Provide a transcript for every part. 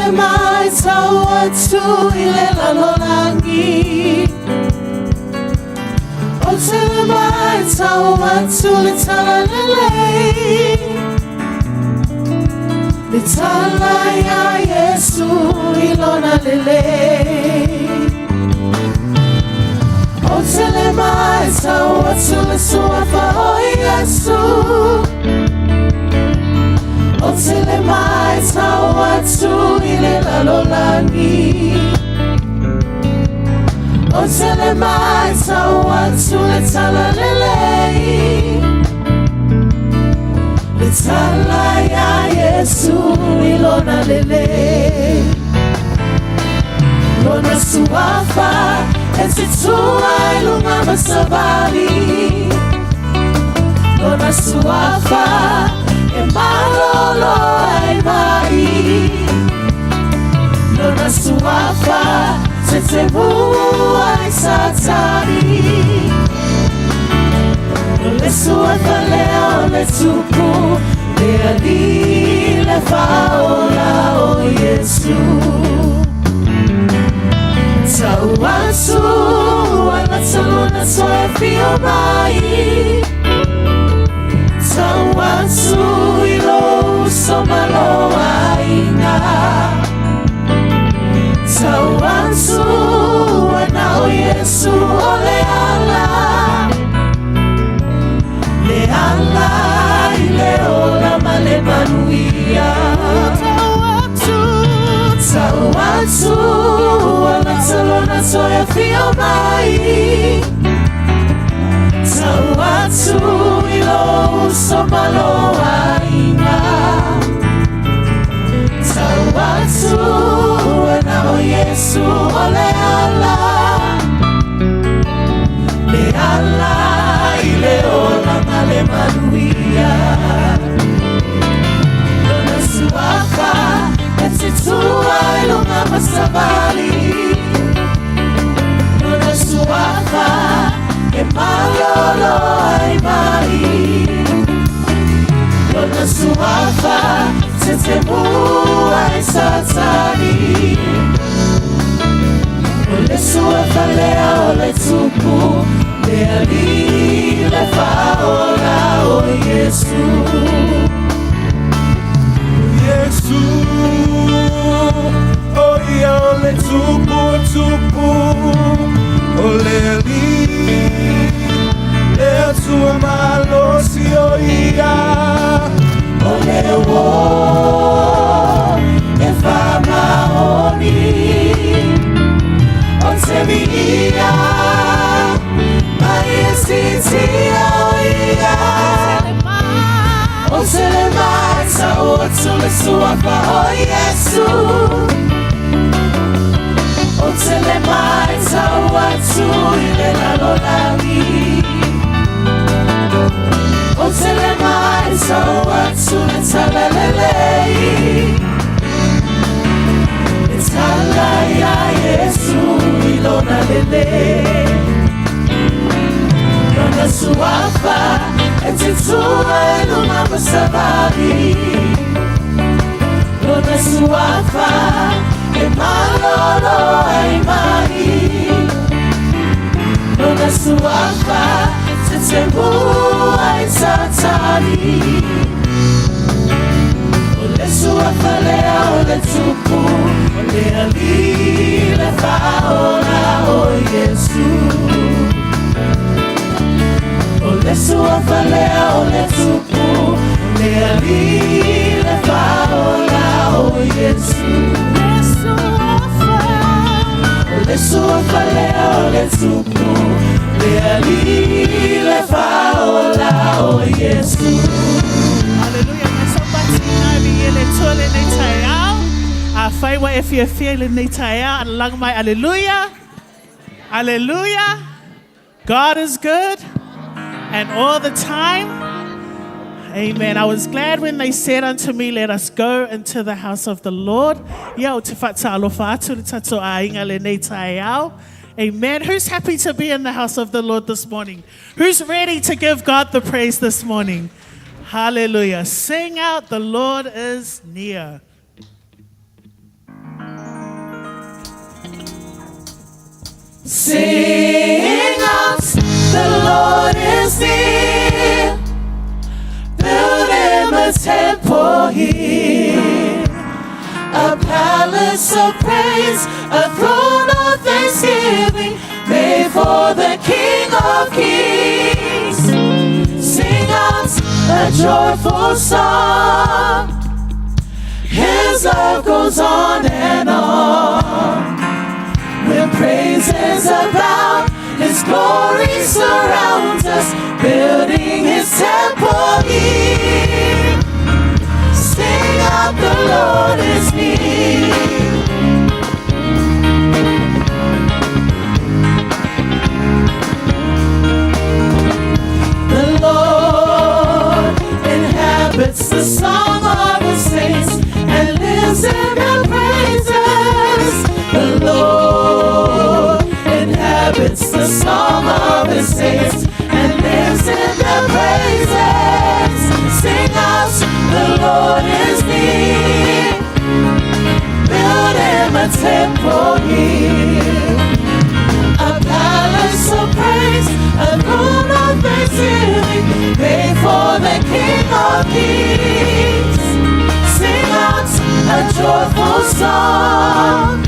tele mai tau atu i le lalolagi. O tele mai tau atu le tala lelei. Le tala ia Iesu i lona lelei. O tele mai tau atu le suafa o Iesu. O tele mai tau atu i le lalolagi. O tele mai tau atu le tala lelei. Le tala ia Iesu i lona lelei. Lona suafa e titua i luga ma savali. Lona suafa e malolo ai mai. Lona suafa tetemu ai Satani. O le suafa lea o le Tupu, le Alii le Faaola o Iesu. Tau atu ala talona toe afio mai. Tau atu i lou uso ma lou aiga. Tau atu ana o Iesu o le ala. Le ala i le ola ma le manuia. Tau atu, tau atu ala talona toe afio mai. Tau atu i lou uso ma lou aiga. Tau atu ana o Iesu o le ala. Le ala i le ola ma le manuia. Lona suafa e titua i luga ma savali. Lona suafa e malolo ai mai. Lona suafa tetemu ai Satani. O le suafa lea o le Tupu, le Alii le Faaola o Iesu. Iesu, o ia o le Tupu o tupu, o le Alii, le Atua malosi o ia. O le uō e faamaoni. Ou te viia ma ia siitia o ia. O tele mai tau atu le suafa o Iesu. O tele mai tau atu i le lalolagi. O tele mai tau atu le tala lelei. Le tala ia Iesu i lona lelei. Lona suafa e titua i luga ma savali. Lona suafa e malolo ai mai. Lona suafa tetemu ai Satani. O le suafa lea o le Tupu, o le Alii le Faaola o Iesu. O le suafa lea o le Tupu, o le Alii le Faaola o Iesu. O le suafa lea o le Tupu, le Alii le Faaola o Iesu. Hallelujah. Can somebody viia le Atua i lenei taeao. Afai ua e fiafia i lenei taeao. Alaga mai. Hallelujah. Hallelujah. God is good and all the time. Amen. I was glad when they said unto me, "Let us go into the house of the Lord." Ia, ou te faatalofa atu i le tatou aiga i lenei taeao. Amen. Who's happy to be in the house of the Lord this morning? Who's ready to give God the praise this morning? Hallelujah. Sing out, "The Lord is near." Sing out, the Lord is near. Build him a temple here, a palace of praise, a throne of thanksgiving, made for the King of Kings. Sing out a joyful song. His love goes on and on. When praises abound, His glory surrounds us, building His temple here. Sing out, the Lord is near. The Lord inhabits the song of His saints and lives in their praises. The Lord inhabits the song of His saints and lives in their praises. Sing out, the Lord is near. Build him a temple here, a palace of praise, a throne of thanksgiving, made for the King of Kings. Sing out a joyful song.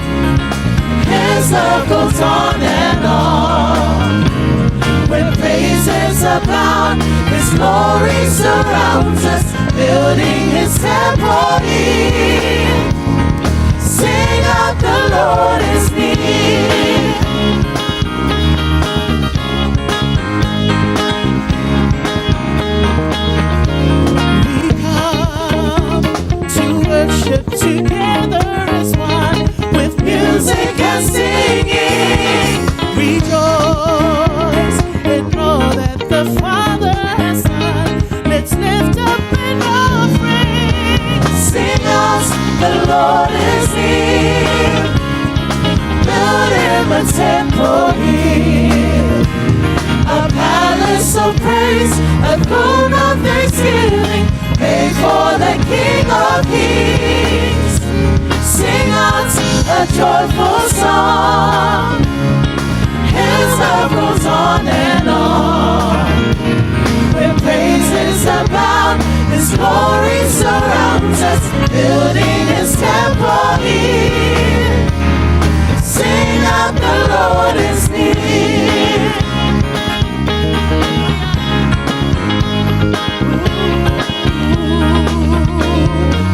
His love goes on and on. When praises abound, His glory surrounds us, building His temple here. Sing out, the Lord is near. We come to worship together as one, with music and singing. Rejoice in all that the Father has done. Let's lift up an offering. Sing out, the Lord is near. Build him a temple here, a palace of praise, a throne of thanksgiving, made for the King of Kings. Sing out a joyful song. His love goes on and on. When praises abound, His glory surrounds us, building His temple here. Sing out, the Lord is near.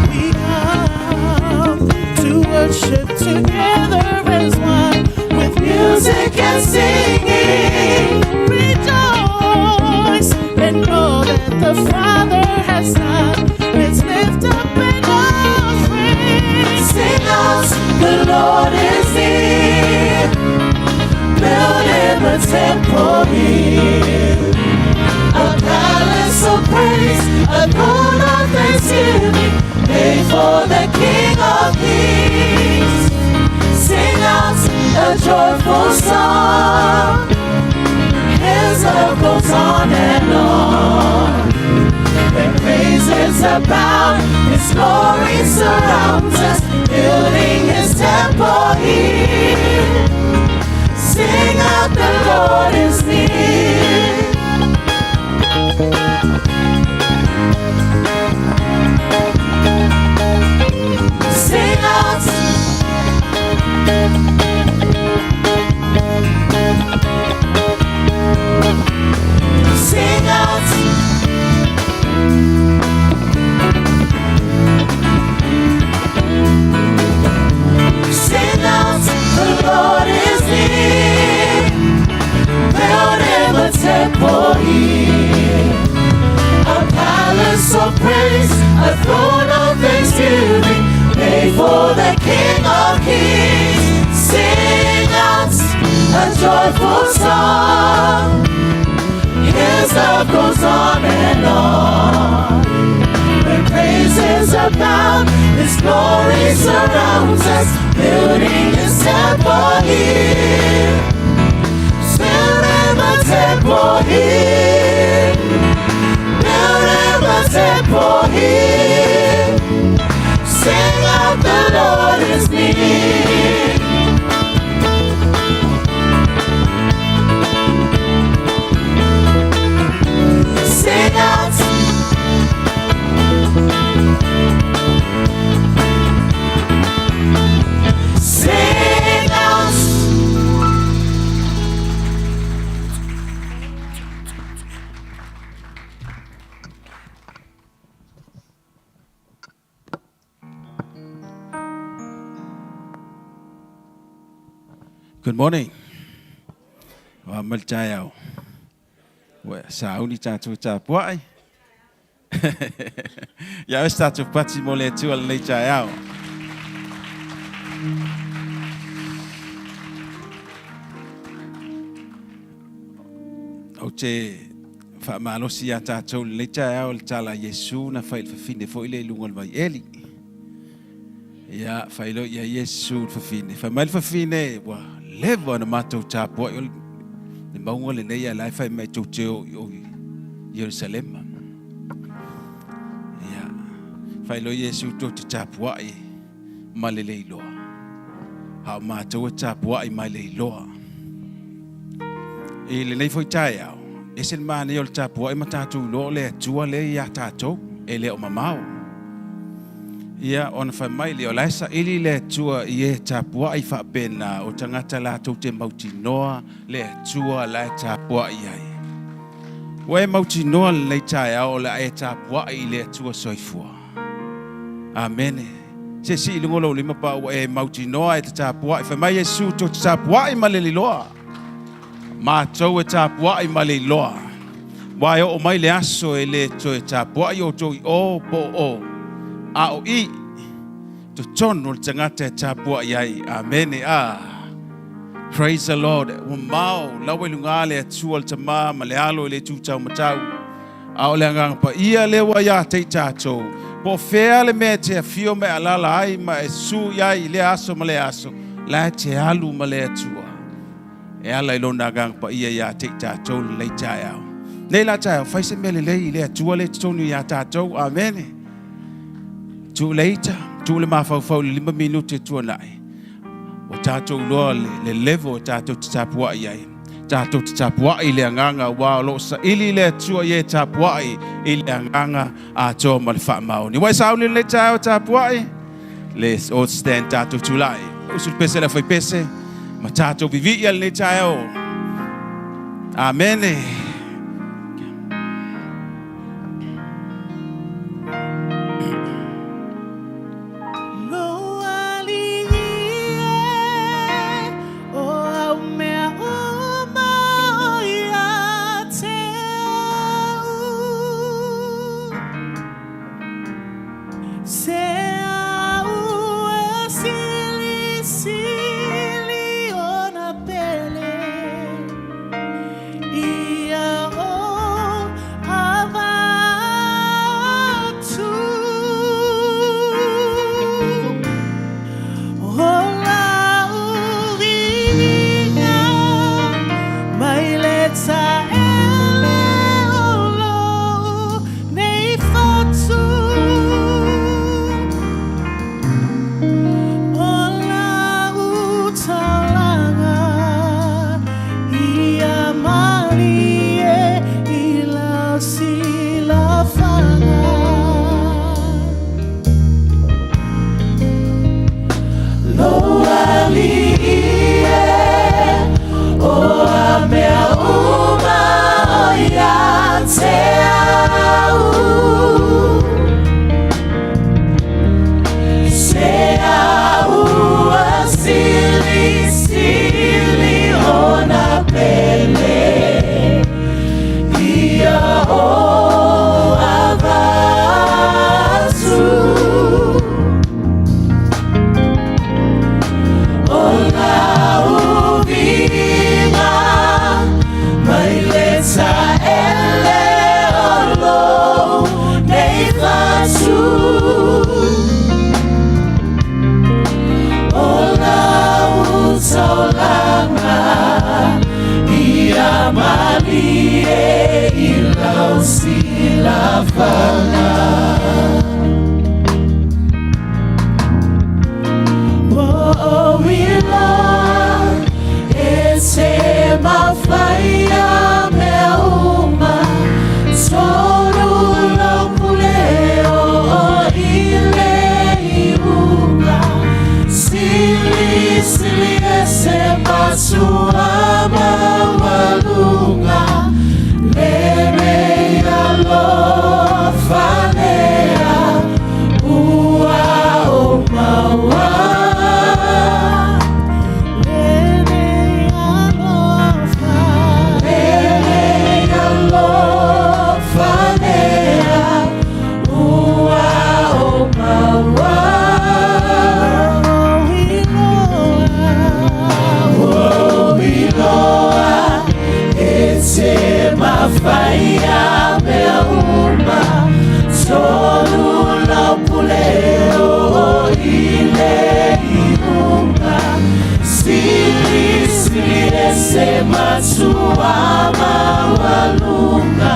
We come to worship together as one, with music and singing. Rejoice and know that the Father has done. Let's lift up an offering. Sing out, the Lord is near. Build him a temple here, a palace of praise, a throne of thanksgiving, made for the King of Kings. Sing out a joyful song. His love goes on and on. When praises abound, His glory surrounds us, building His temple here. Sing out, the Lord is near. Sing out. Sing out. Sing out, the Lord is near. Build him a temple here, a palace of praise, a throne of thanksgiving, made for the King of Kings. Sing out a joyful song. His love goes on and on. When praises abound, His glory surrounds us, building His temple here. Build him a temple here. Build him a temple here. Sing out, the Lord is near. Good morning. Ua mai le taeao. Ua sauni tatou tapuai. Ia ese tatou pati mo le Atua lenei taeao. Ou te faamalosi iā tatou i lenei taeao i le tala a Iesu na fai i le fafine foi lea i luga o le vaieli. Ia, fai loa ia Iesu i le fafine, fai mai le fafine, ua leva ona matou tapuai o le mauga lenei, a o la e fai mai tou te o i o i Ierusalema. Ia, fai loa Iesu, tou te tapuai ma le le iloa, a o matou e tapuai mai le iloa. I lenei foi taeao, ese le manaia o le tapuai ma tatou iloa o le Atua lea ia tatou, e le o mamao. Ia, ona fai mai lea, o la e saili le Atua i e tapuai faapena, o tagata latou te mautinoa le Atua la e tapuai ai. Ua e mautinoa lenei taeao o le a e tapuai i le Atua soifua. Amene. Se sii i luga lou lima pa ua e mautinoa e te tapuai. Fai mai Iesu, tou te tapuai ma le liloa. Matou e tapuai ma le iloa. Aua e oo mai le aso e le toe tapuai outou i o po o o, a o i totonu o le tagata e tapuai ai. Amene. Ah. Praise the Lord. Ua mao laua i luga le Atua le Tama ma le Alo i le itu taumatau. A o le Agaga Paia lea ua ia te i tatou, po o fea le mea e te afio ma e alaala ai ma e susu i ai i lea aso ma lea aso, la e te alu ma le Atua. E ala i Lona Agaga Paia ia te i tatou lenei taeao. Nei la taeao, fai se mea lelei i le Atua lea i totonu ia tatou. Amene. Tuu le ita, tuu le mafaufau i le 5 minute e tuanai. Ua tatou iloa le level e tatou te tapuai ai. Tatou te tapuai i le agaga aua o lo o saili le Atua i e tapuai i le agaga atoa ma le faamaoni. Ua e sauni lenei taeao e tapuai? Let's all stand tatou tulai. Usu le pese le fai pese ma tatou vivii lenei taeao. Amene. faia mea uma tolu lau pule o i le iuga sili sili ese matua maualuga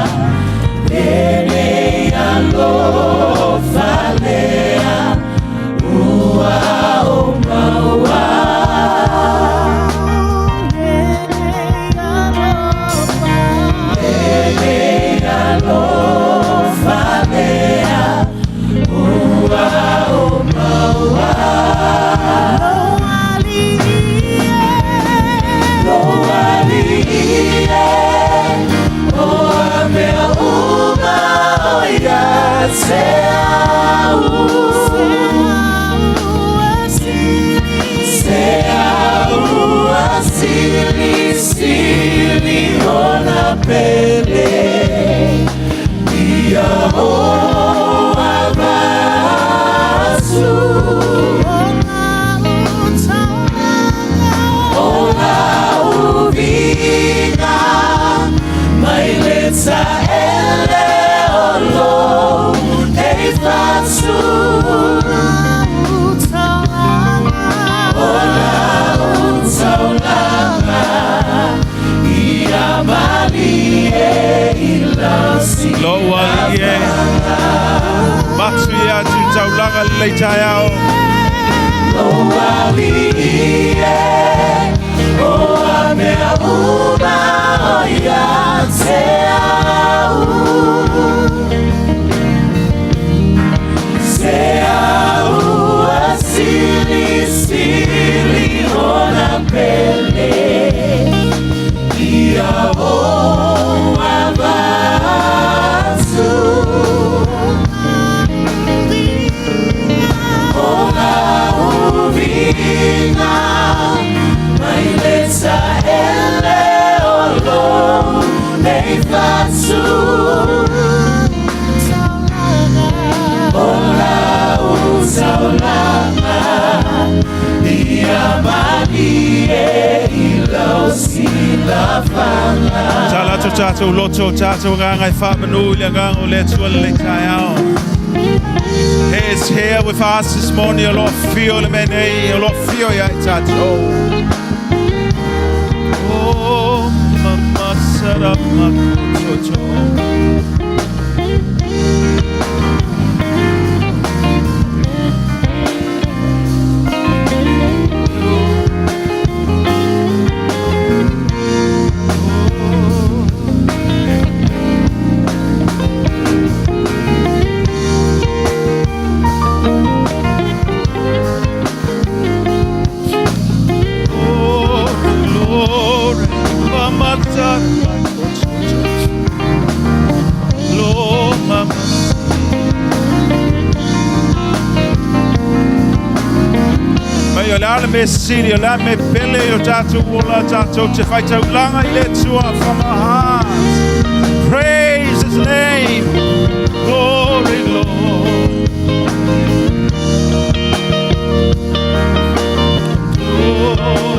lenei alofa lea ua ou maua. Lenei alofa lea ua ou maua. Lou alii e, o a mea uma o ia te au. Se au ua silisili ona pele ia ou avatu. O lau uviga mai le taele o lou nei fatu. O lau taulaga ia malie i lau Lou alii e. Matu ia tu taulaga lenei taeao. Lou alii e, o a mea uma o ia te au. Se au ua silisili ona pele ia ou avatu. O lau uviga mai le taele o lou nei fatu. O lau taulaga ia malie i lau silafaga. Tala atu tatou loto tatou agaga e faamanu i le agaga o le Atua lenei taeao. He is here with us this morning. O lo o afio le mea nei, o lo o afio ia i tatou. Oh, mama sara makototo. Oh, glory, mama sara makototo. Lo mama. Mai o le a le mea sili, o le a le mea pele o tatou ola tatou te faitaulaga i le Atua from our hearts. Praise His name. Glory, glory. Glory.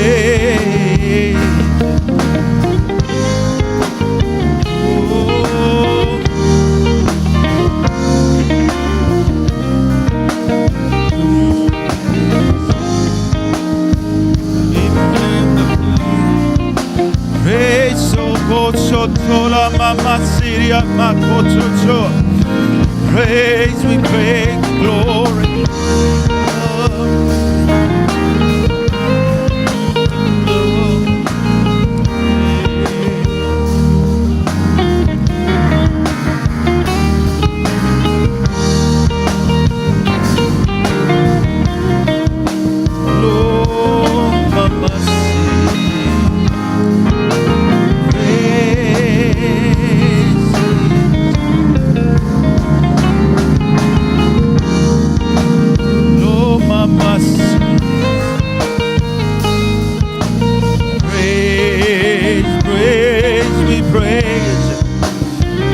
Praise. Oh. Praise so tola mama siria makototo. Praise, we pray, glory. Lo mama Praise. Lo praise.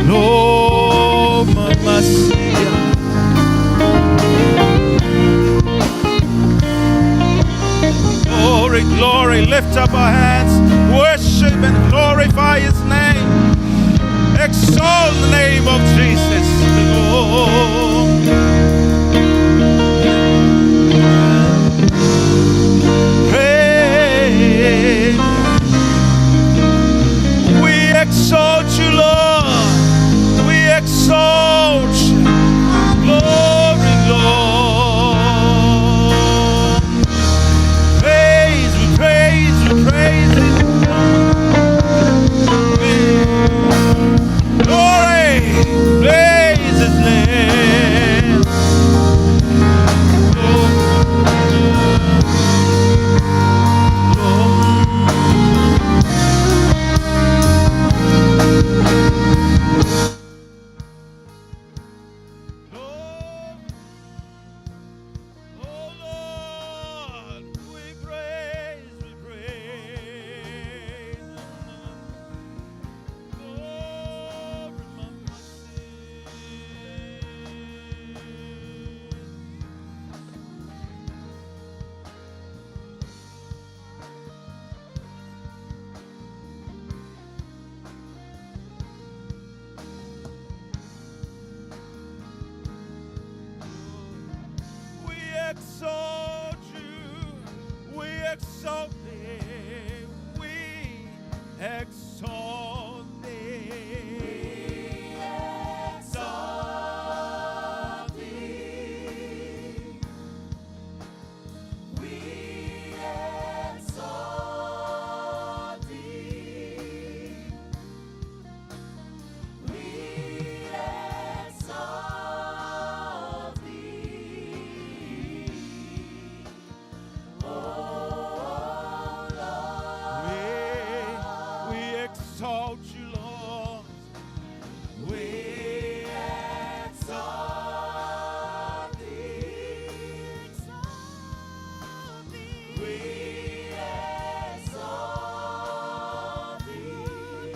Lord, Mamasia. Glory, glory. Lift up our hands, worship and glorify his name. Exalt the name of Jesus. Lord. Praise. We exalt you, Lord. We exalt you. Glory, Lord. Praise, we praise, we praise you. Glory, praise his name. Lord, oh Lord, we praise, we praise. Glory, Mama. We exalt you, we exalt thee, we exalt thee. We exalt thee. We exalt thee. We exalt thee. Oh Lord. We exalt you, Lord. We exalt thee. We exalt thee.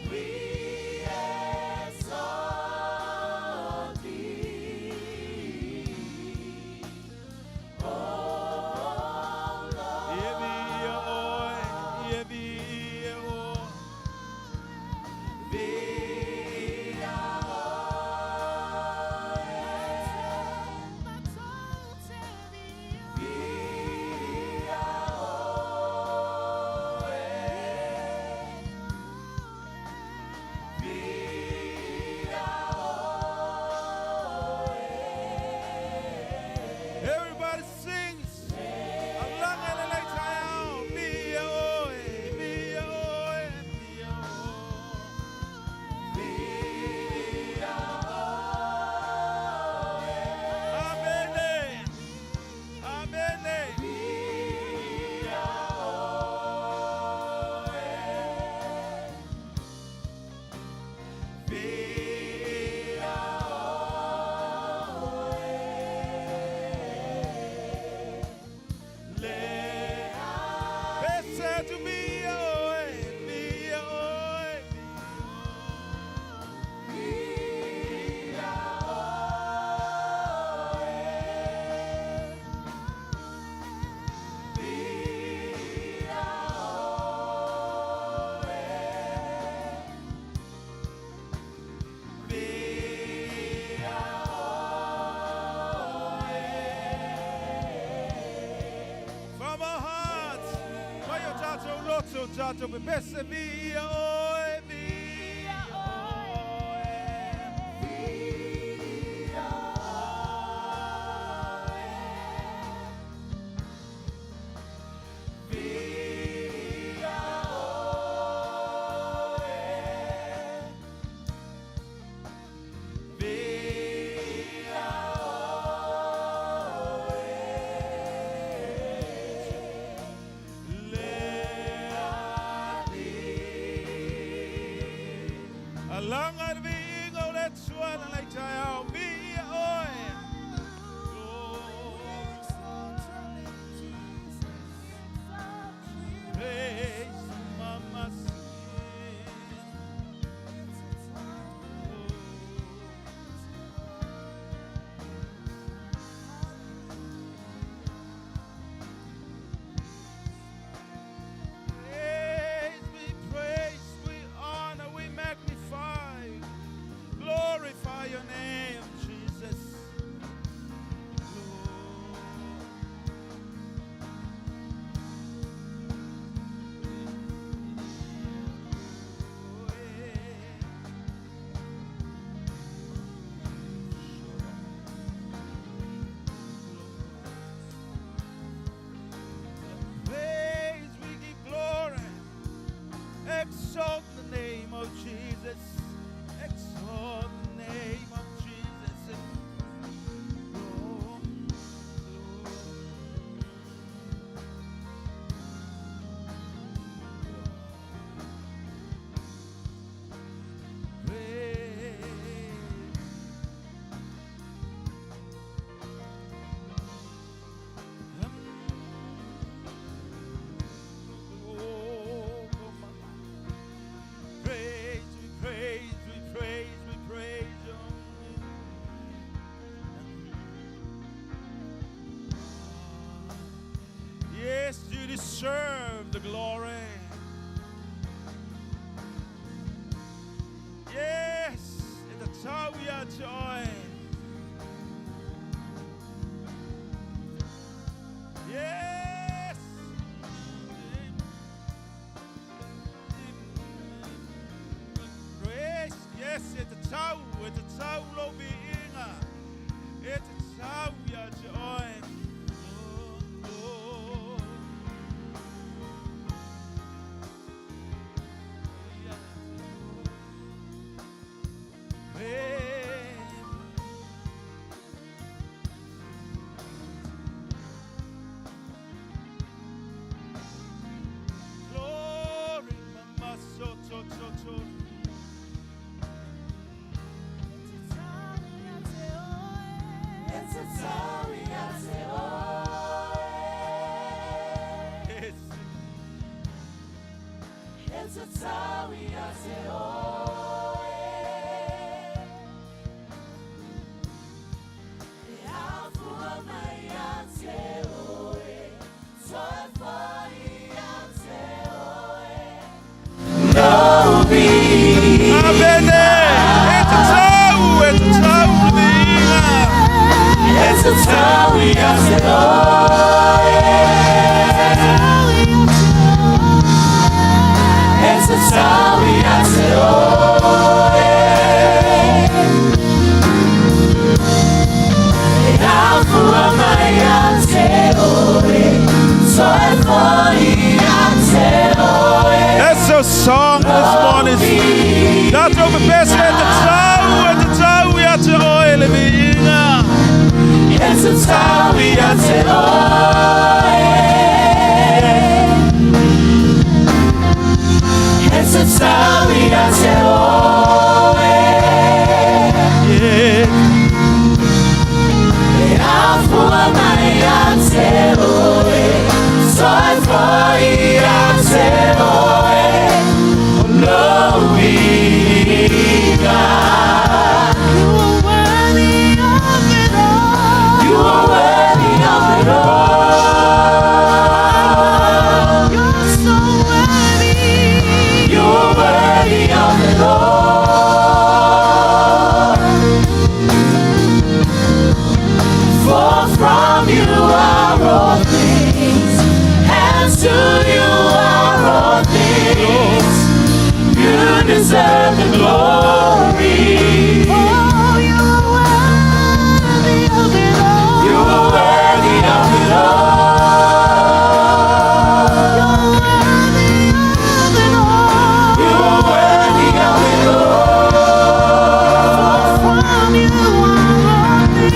We exalt thee. Oh Lord. Everybody sings. Amen. Amen. To me, oh, me, oh, From our hearts, mai o tātou loto, tātou pepese, via oe, via oe. Via oe. Via oe. Via oe. Le deserve the glory. Yes, e tatau ia te oe. Yes. Grace, yes, e tatau, e tatau lou viiga. E tatau ia te oe. Oh, oh. Hey. Glory, mama, so, to, to, to. It's a sorry I say, oh, Yes. It's a sorry I say, oh, Amen. E tatau, e tatau le viiga. It's a sorry I say, oh, It's a sorry I say, oh, E afua mai ia te oe, toe foi ia te oe. That's your song this morning. Tatou pepese e tatau, e tatau ia te oe le viiga. It's a sorry I say, oh, It's a sorry I say, oh, Yeah. E afua mai ia te oe, toe foi ia te oe, lou viiga. You are worthy of it all. You are worthy of it all. You're so worthy. You are worthy of it all. For from you are all things, and to you are all things. You deserve the glory. Oh, you are worthy of it all. You are worthy of it all. You're worthy of it all. You are worthy of it all. For from you are all things.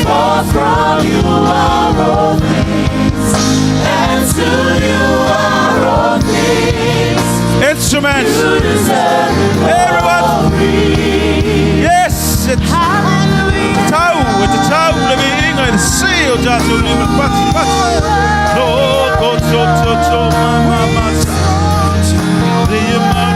For from you are all things, and to you are all things. Instruments. You deserve the Everyone. glory. Yes, it's Hallelujah. tatau, e tatau le viiga i le si o tatou lima patipati. To, to, to, to, to, ma, ma, ma, sa. Le ma,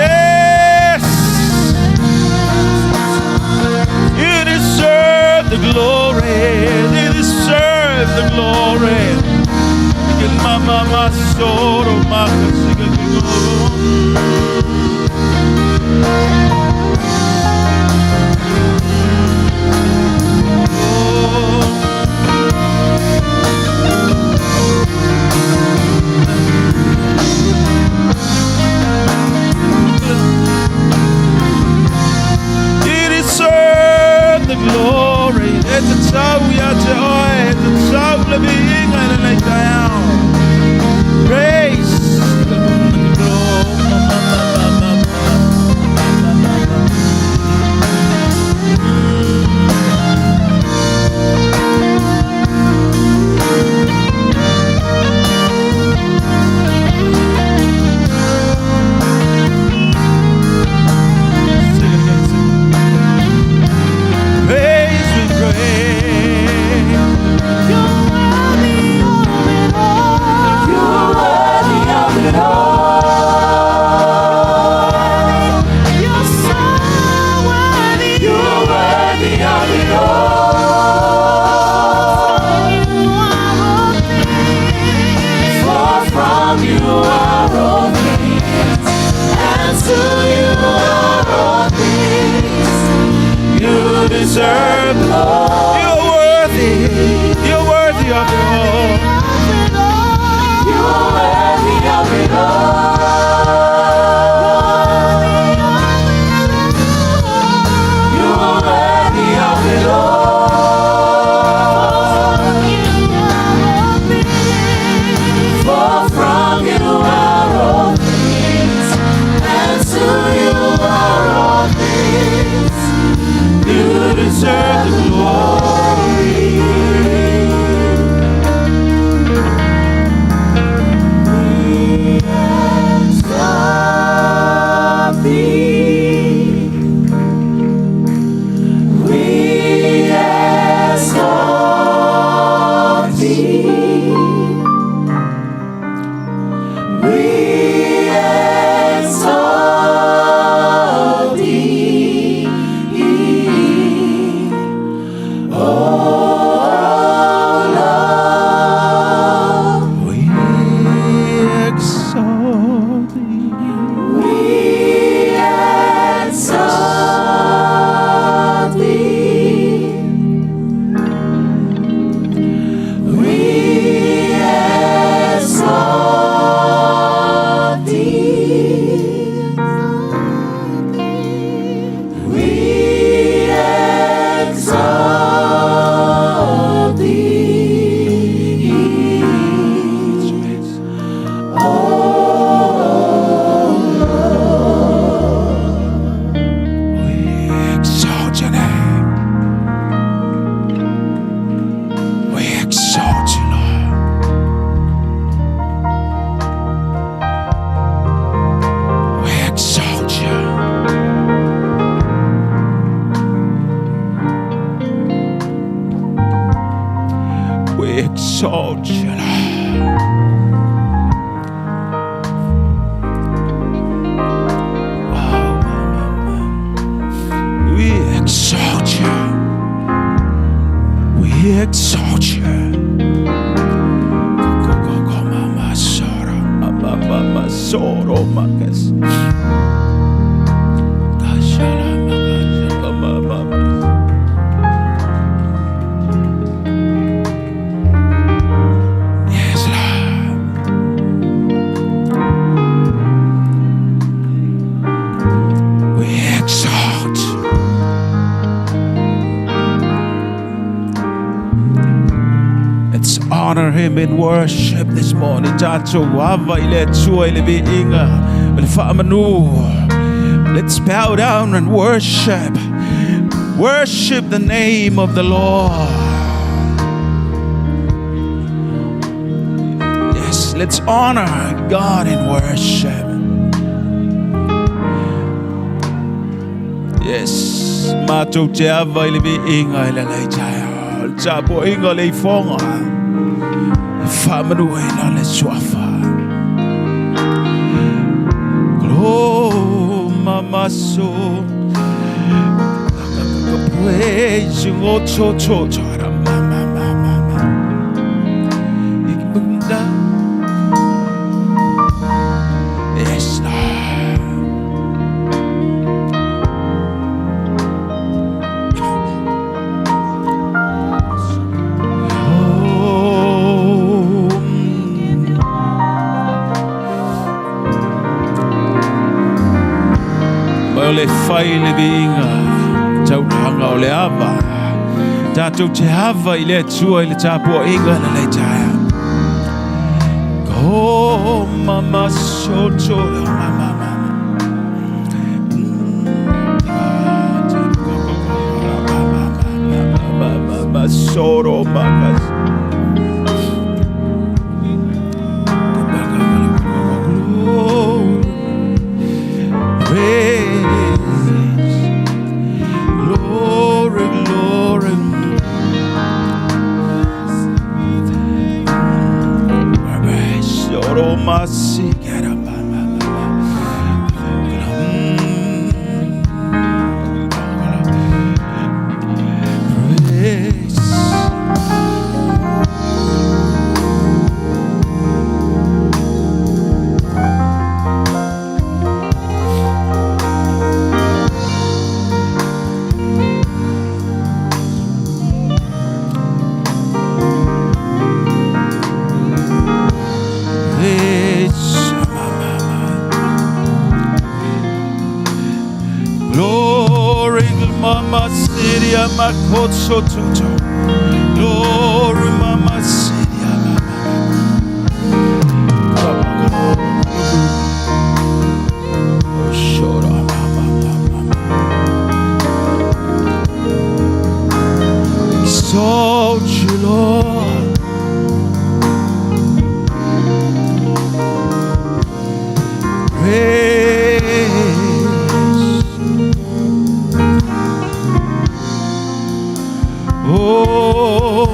Yes! You deserve the glory. You deserve the glory. Mama, ma, soro, ma, siga, You deserve the glory. E tatau ia te oe, e tatau le viiga i lenei taeao. Praise the glory. are all things, and to you are all things. You deserve glory. You're worthy. You're worthy of it all. You are worthy of it all. You are worthy of it all. For from you are all things, and to you are all things. You deserve the glory. We exalt thee. We exalt thee. We exalt thee. Oh Lord. We exalt thee. We exalt thee. We exalt thee. We exalt thee. We exalt your name. We exalt you, Lord. We exalt you. We exalt you, Lord. Oh, my, my, my. We exalt you. We exalt you. Go, go, go, mama, soro, mama, mama, soro, makas. Kashala, makashala, mama, mama. Yes, Lord. We exalt. Let's honor him in worship this morning. Tatou ava i le Atua i le viiga, o le faamanu. Let's bow down and worship. Worship the name of the Lord. Yes, let's honor God in worship. Yes, matou te ava i le viiga i lenei taeao. Le tapuaiga o le ifoga. E faamanuina le suafa. Glo mamaso. Praise you, oh, cho, cho, cho, ra, ma, ma, ma, ma, ma. Ikmunda. Yes, Lord. Oh, Mai o le fai le viiga taulaga o le ava. Tatou te ava i le Atua i le tapuaiga lenei taeao. Ko mama soto mama mama. Mama soro makas. Glory. Praise. Glory, glory. Soro masi kara ma ma ma ma. Praise. Praise. Glory, Mama City, Amakotso Tuto. Glory, Mama City, Exalt you, Lord. Praise. Oh,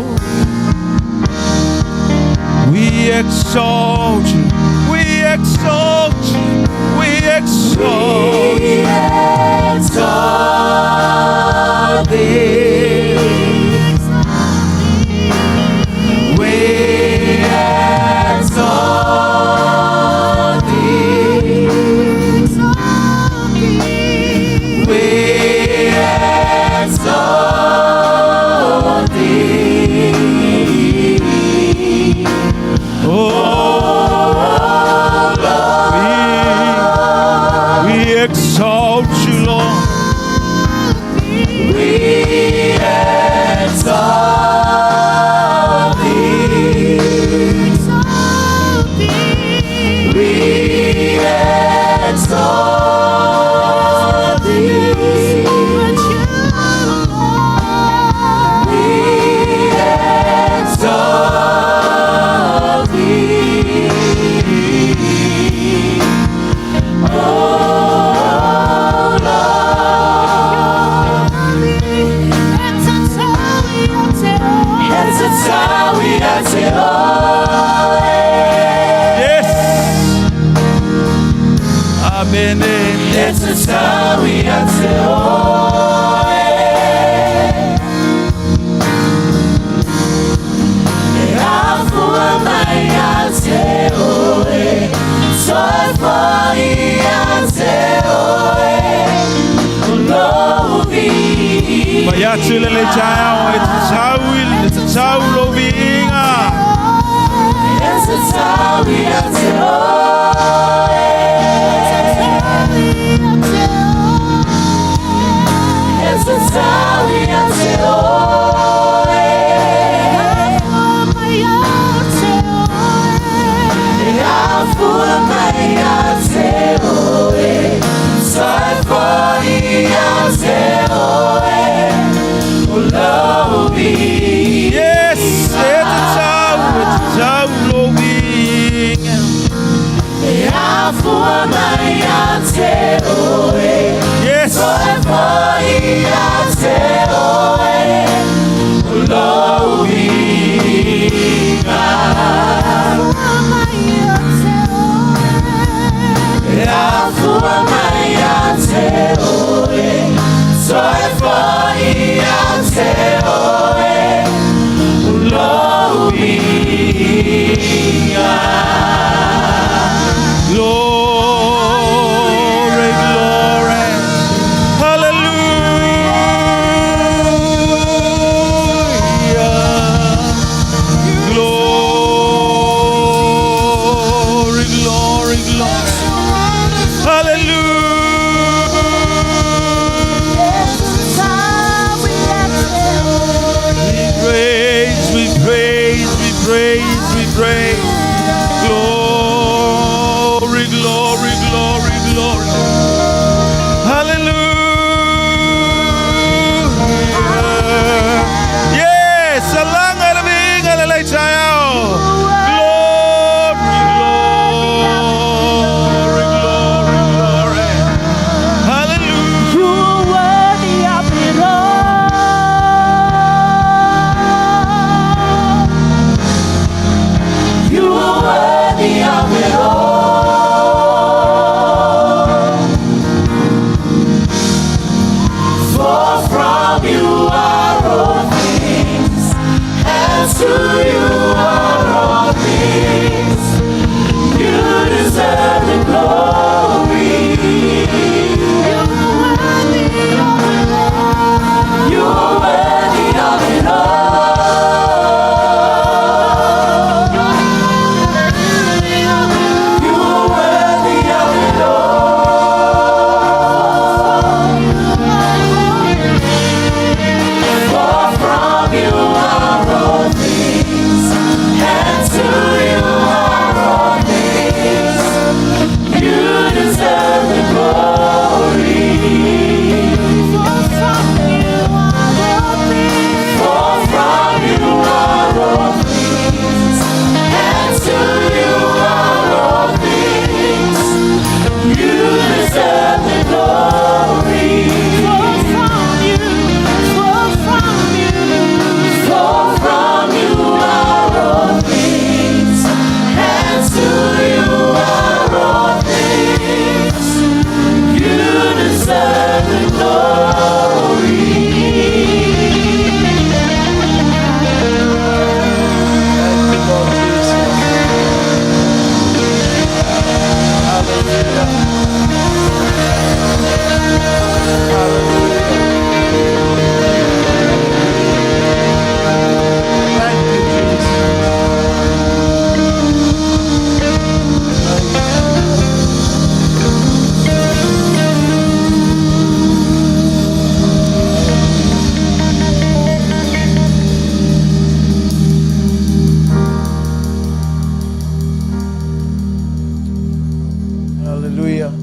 we exalt you. We exalt you. We exalt you. Exalt thee. We exalt thee. We exalt thee. Oh, we exalt you, Lord. We exalt thee. We exalt thee. We exalt thee. Oh Lord. Yes. Amen. It's a time we have to Afua mai ia te oe, Soifua ia te oe, O lou viiga. Fai atu le le taeao e tatau i le tatau lou viiga. E tatau ia te oe. E tatau ia te oe. E afua mai ia te oe, Soifua ia te oe, O lou viiga. Yes, e tatau, e tatau lou viiga. E afua mai ia te oe, Yes. Soifua ia te oe, O lou viiga. E afua mai ia te oe, Soifua ia te oe, O lou viiga. Glory, glory. Hallelujah. Glory, glory, glory. Hallelujah. We praise, we praise, we praise, we praise. Glory, glory, glory, glory. Hallelujah. Yes, alaga le viiga i lenei taeao. Glory, glory, glory, glory. Hallelujah. You are worthy of it all. Hallelujah.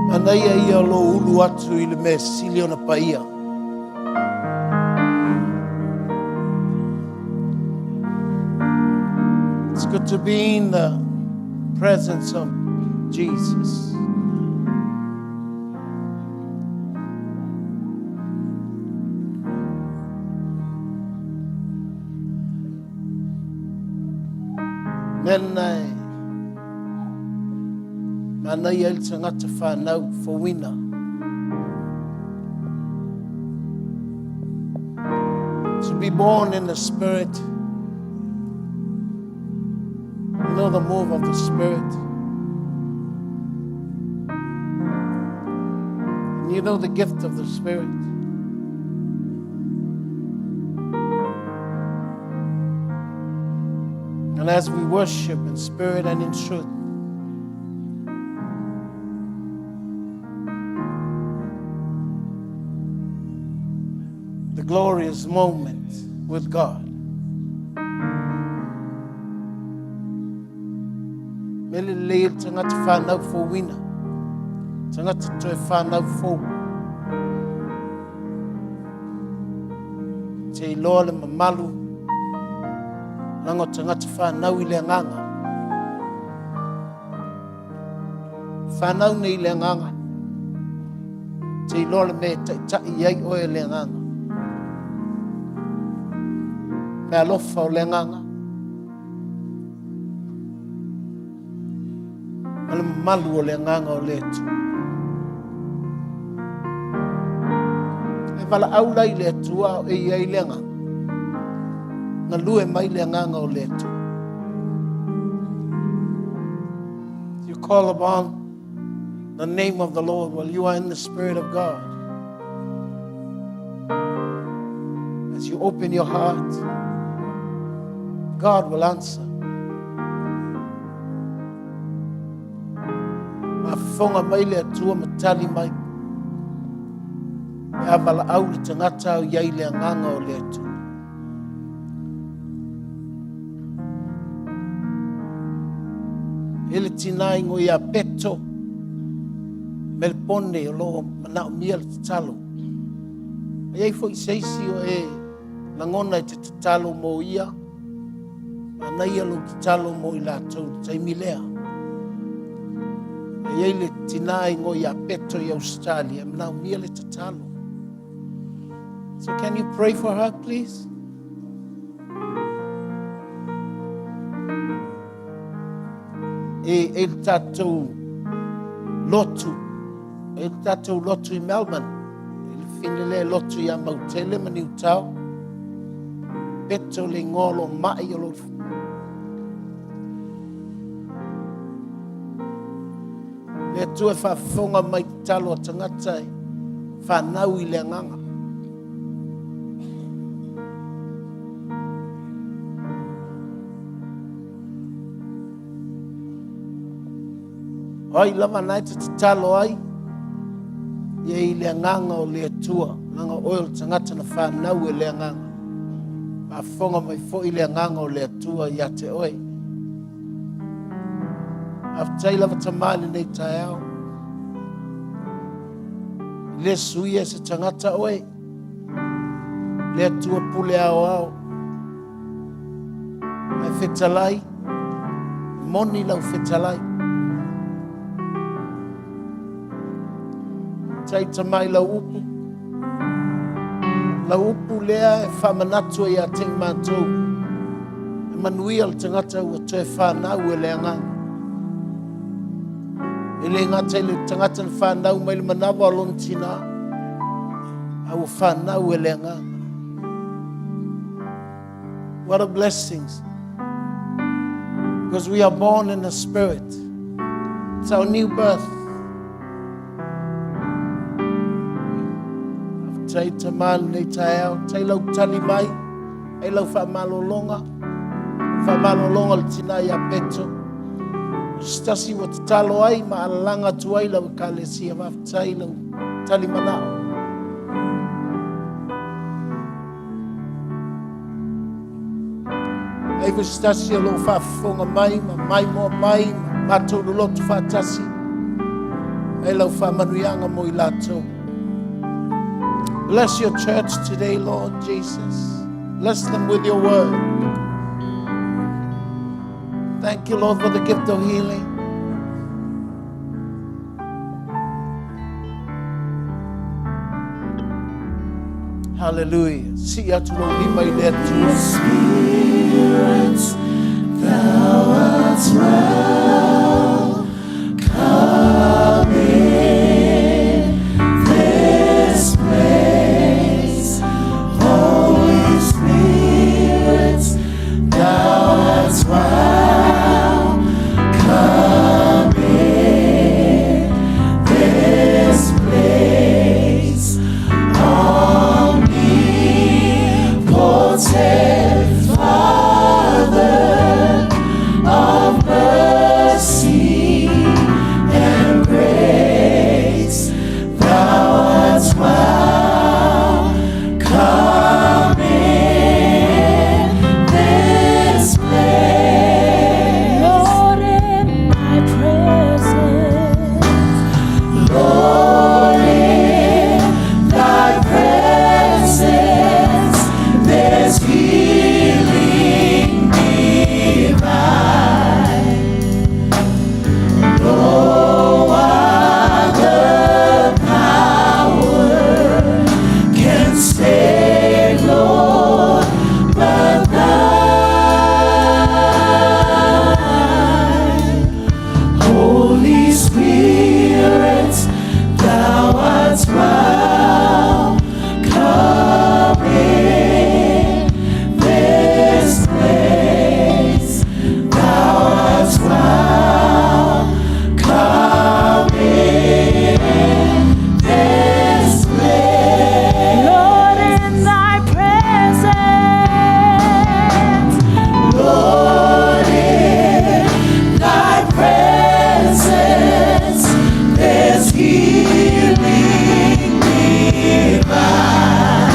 Manaia ia o lou ulu atu i le mea sili ona paia. It's good to be in the presence of Jesus. Mena e manaia ai le tagata whanau fouina. To be born in the Spirit, know the move of the Spirit. And you know the gift of the Spirit. And as we worship in spirit and in truth, the glorious moment with God. Me lelei le tagata whanau fouina, tagata toe whanau fou. Te iloa le mamalu, leaga o tagata whanau i le agaga. Whanau nei i le agaga. Te iloa le mea e taitai ai oe e le agaga. Me alofa o le agaga. Ma le mamalu o le agaga o le Atua. E valaau la i le Atua o e i ai le agaga. Galue mai le agaga o le Atua. You call upon the name of the Lord while you are in the Spirit of God. As you open your heart, God will answer. Mafofoga mai le Atua ma tali mai. E a valaau le tagata o i ai le agaga o le Atua. E le tina ingoa ia Peto Melpone o lo o manaomia le tatalo. E i ai foi se isi o e lagona e te tatalo mo ia, manaia lou tatalo mo i latou i le taimi lea. E i ai le tina ingoa ia Peto i Australia, e manaomia le tatalo. So can you pray for her, please? E, e le tatou lotu, e le tatou lotu i Melbourne, e le fine le lotu ia Mautele ma Niutao, peto le ingoa o lo mai o lo Le Atua e faafofoga mai tatalo a tagata e fanau i le agaga. O ai lava na e te tatalo ai, ia i le agaga o le Atua, leaga oe o le tagata na fanau e le agaga. Faafofoga mai foi le agaga o le Atua ia te oe. Faafetai lava Tama i lenei taeao. I le suia e se tagata oe, le Atua pule aoao. Ae fetalai, moni lau fetalai. Tai Tama i lau upu. Lau upu lea e faamanatu ai ia te i matou. E manuia le tagata ua toe whanau e le agaga. E le gata i le tagata na whanau mai le manawa o lona tina, a ua whanau e le agaga. What a blessings. Because we are born in the Spirit. It's our new birth. Tai Tama lenei taeao, tai lau tali mai, ai lau faamalologa, faamalologa le tina ia Peto. O se tasi ua tatalo ai ma alalaga atu ai lau ekalesia, faafetai lau tali manao. Ai foi se tasi o lo o faafofoga mai ma maimoa mai ma matou loloto faatasi. Ai lau faamanuiaga mo i latou. Bless your church today, Lord Jesus. Bless them with your word. Thank you, Lord, for the gift of healing. Hallelujah. Sii atu lou lima i le Atua. Spirit, thou art welcome in this place. Holy Spirit, thou art welcome in this place. Omnipotent Father of mercy and grace, thou art welcome in this place. Lord, in thy presence, Lord, in thy presence, there's healing divine. No other power can save, Lord, but thine. Holy Spirit, thou art welcome in this place. Thou art welcome in this place. Lord, in thy presence, Lord, in thy presence, there's healing divine.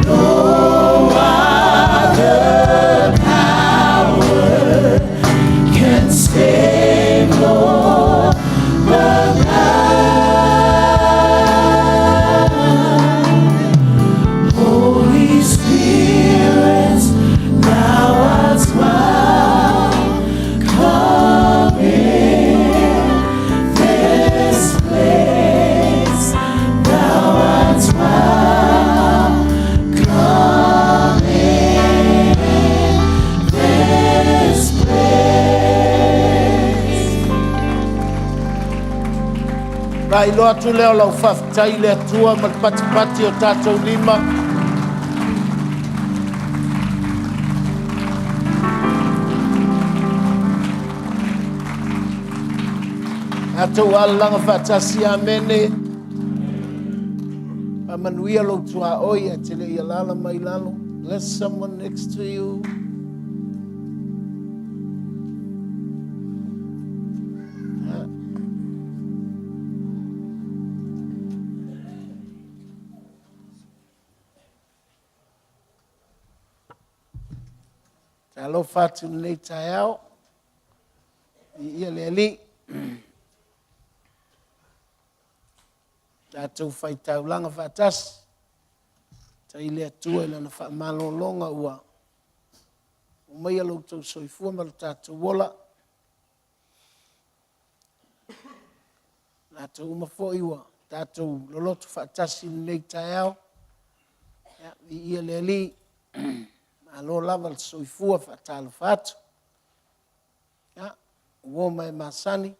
No other power can save, Lord, but thine. Holy Spirit, thou art welcome in this place. Thou art welcome in this place. Faailoa atu lea o lau faafetai i le Atua ma le patipati o tatou lima. Tatou alalaga faatasi, amene. Faamanuia lou tuaoi ae te le i alaala mai lalo. Bless someone next to you. Talofa atu lenei taeao i ia le Alii. Tatou faitaulaga faatasi. Tai le Atua i lana faamalologa ua omaia lo outou soifua ma lo tatou ola. Latou uma foi ua tatou loloto faatasi i lenei taeao. Ia, viia le Alii. Malo lava le soifua faatalofa atu. Ia, ua mai masani.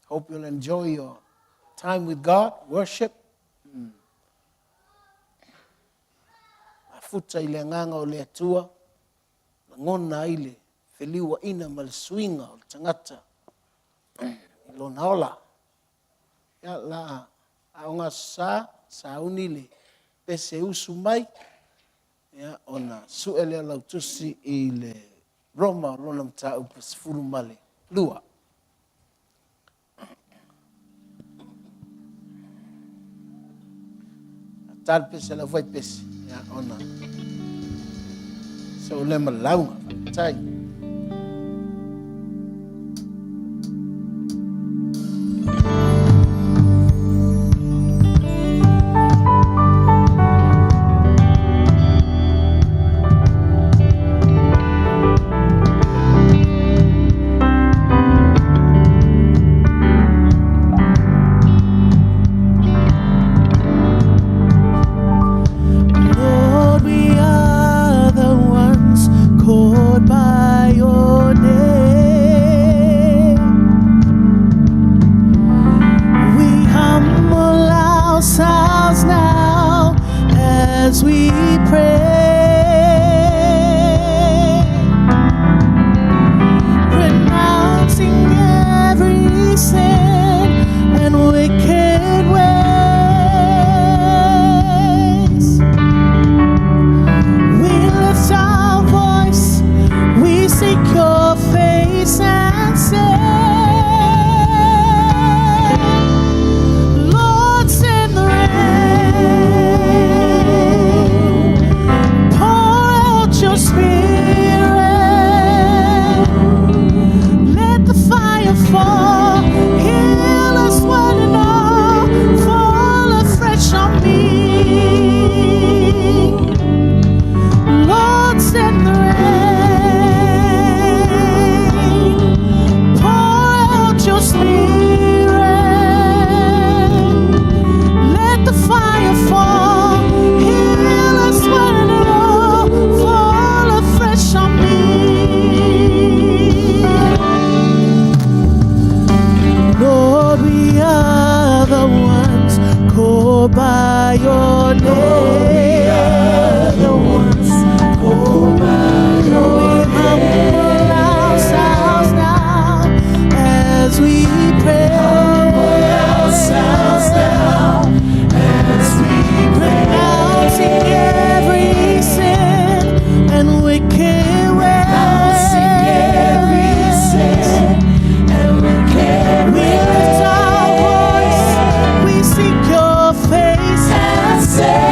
Hope you'll enjoy your time with God, worship. Mafuta i le agaga o le Atua, lagona ai le feliuaina ma le suiga o le tagata i lona ola. Ia, la aoga sa, sauni le pese usu mai, ia, ona sue lea lau tusi i le Roma o lona mataupu 12. Tali pese lau fai pese, ia, ona So le ma lauga, faafetai. Lord, we are the ones called by your name. We humble ourselves now as we pray, renouncing every sin and wicked ways. We lift our voice, we seek your face and say, Lord, send the rain, pour out your spirit, let the fire fall, heal us one and all, fall afresh on me. Lord, send the rain, pour out your spirit, let the fire fall, heal us one and all, fall afresh on me. Lord, we are the ones called by your name. We are the ones called by your name. We humble ourselves now as we pray. Humble ourselves now as we pray. Renouncing every sin and wicked ways. Renouncing every sin and wicked ways. We lift our voice, we seek your face and say,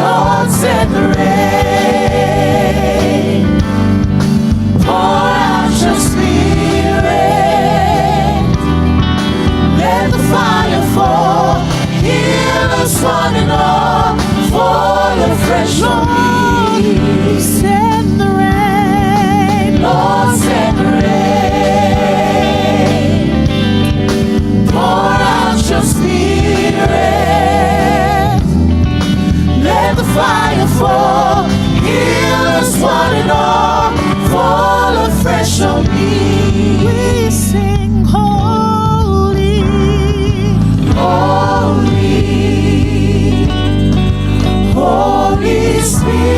Lord, send the rain, pour out your spirit, let the fire fall, heal us one and all, fall afresh on me. Send the rain, Lord, send the rain, pour out your spirit, let the fire fall, heal us one and all, fall afresh on me. We sing holy, holy, Holy Spirit.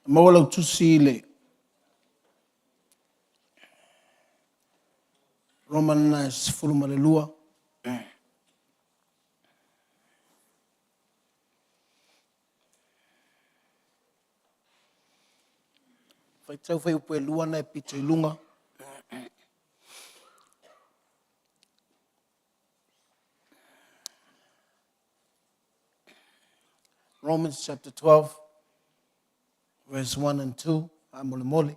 Maua lau tusi i le Roma lena e 12. Faitau fuaiupu e lua na e pito i luga. Romans chapter 12, verse 1 and 2, faamolemole.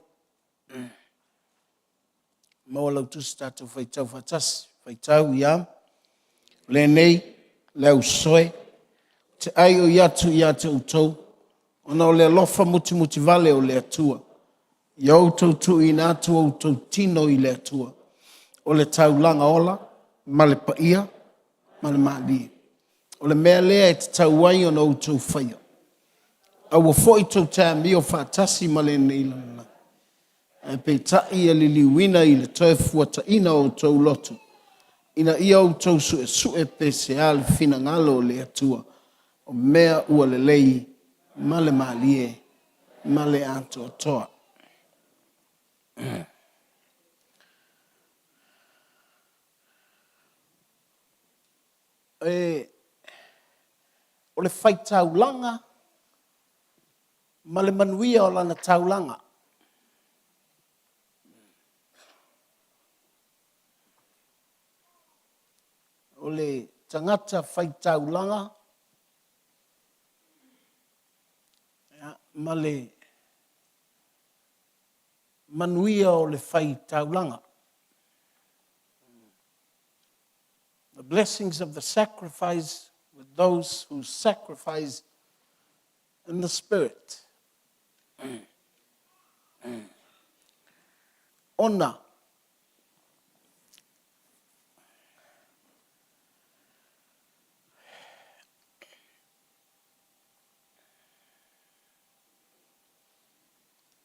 Maua lau tusi tatou faitau faatasi, faitau ia lenei le ausoe, te ai o i atu ia te outou, ona o le alofa mutimuti vale o le Atua. Ia outou tuuina atu outou tino i le Atua, o le taulaga ola ma le paia ma le malie. O le mea lea e tatau ai ona outou faia. Aua foi tou te amio faatasi ma lenei lalolagi, ae peitai ia liliuina i le toe fuataina o outou loto, ina ia outou suesue pe se a le finagalo o le Atua, o mea ua lelei ma le malie ma le atoatoa. E, o le faitaulaga ma le manuia o lana taulaga. O le tagata faitaulaga ma le manuia o le faitaulaga. The blessings of the sacrifice with those who sacrifice in the spirit. Ona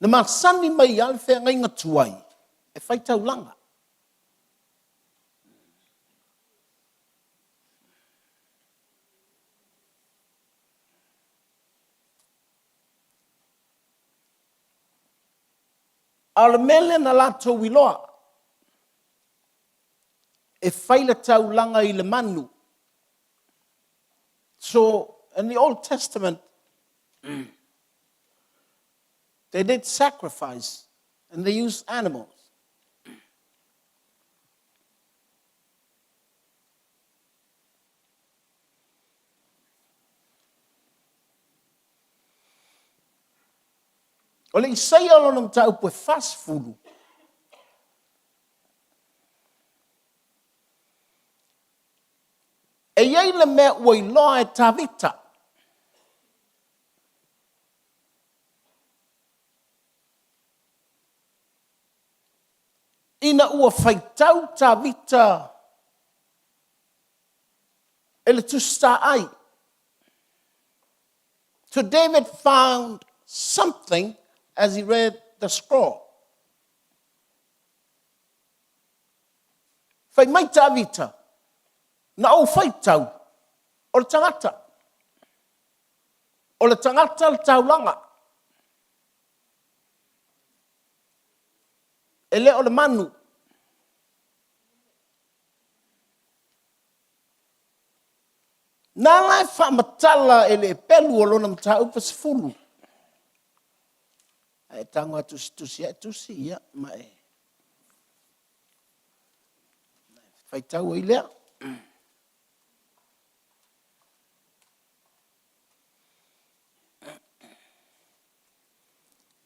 Na masani mai lava le feagaiga tuai e fai taulaga. A o le mea lea na latou iloa, e fai le taulaga i le manu. So, in the Old Testament, they did sacrifice and they used animals. O le Isaia lona mataupu e 40, E i ai le mea ua iloa e Tavita. Ina ua faitau Tavita e le Tusi Taai. So David found something as he read the scroll. Fai mai Tavita, na ou faitau, o le tagata. O le tagata le taulaga. E le o le manu. Na ala e faamatala e le pelu o lona mataupu 10. Ae tago a tusitusi ae tusi, ia, ma e faitau ai lea.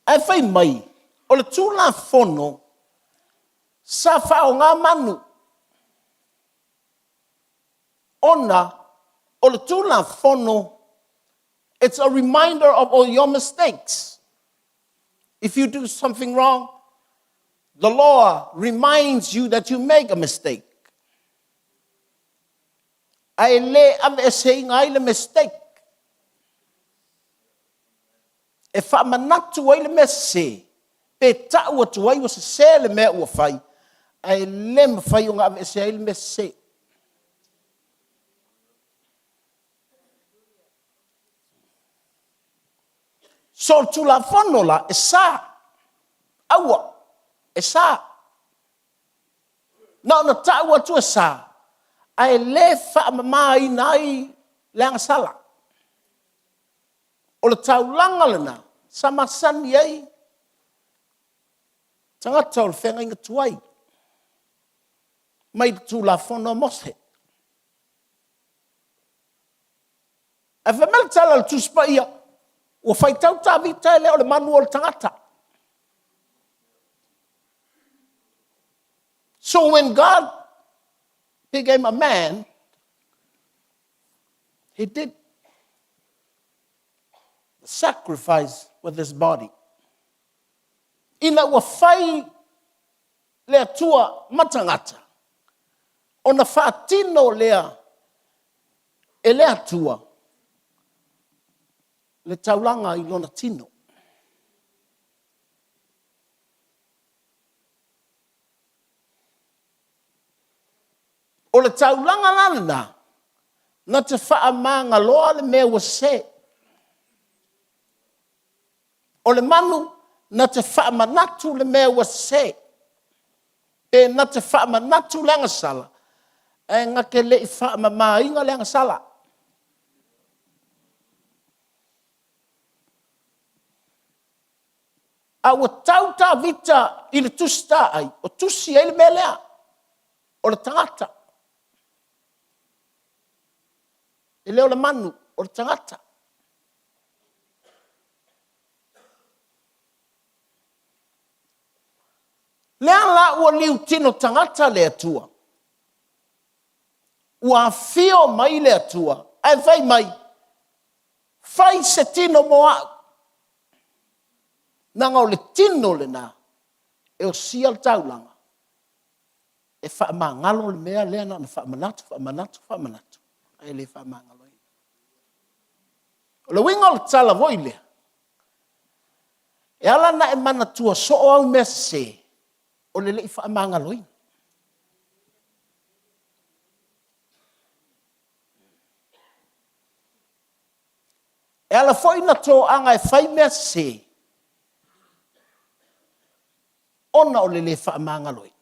Ae fai mai, o le Tulafono sa faaaoga manu, ona o le Tulafono, it's a reminder of all your mistakes. If you do something wrong, the law reminds you that you make a mistake. Ae le aveeseina ai le mistake. E faamanatu ai le mea sese, pe tau atu ai ua sese le mea ua fai, ae le mafai ona aveesea ai le mea sese. So o le Tulafono la, e sa. Aua, e sa. Na ona tau atu e sa, ae le faamamaina ai le agasala. O le taulaga lena sa masani ai tagata o le feagaiga tuai mai le Tulafono a Mose. Ae fai mai le tala a le Tusi Paia, ua faitau Tavita e le o le manu o le tagata. So when God became a man, he did the sacrifice with his body. Ina ua fai le Atua ma tagata, ona faatino lea e le Atua le taulaga i lona tino. O le taulaga la lena, na te faamagaloa le mea ua sese. O le manu na te faamanatu le mea ua sese, pe na te faamanatu le agasala, ae na te le i faamamaina le agasala. A ua tau Tavita i le Tusi Taai, o tusi ai le mea lea, o le tagata. E le o le manu, o le tagata. Lea la ua liutino tagata le Atua, ua afio mai le Atua, ae fai mai, fai se tino mo au. Leaga o le tino lena e osia le taulaga, e faamagalo le mea lea na ona faamanatu, faamanatu, faamanatu, ae le faamagaloina. O le uiga o le tala foi lea, e ala ona e manatua soo au mea sese, o le le i faamagaloina. E ala foi na toaga e fai mea sese, ona o le le faamagaloina.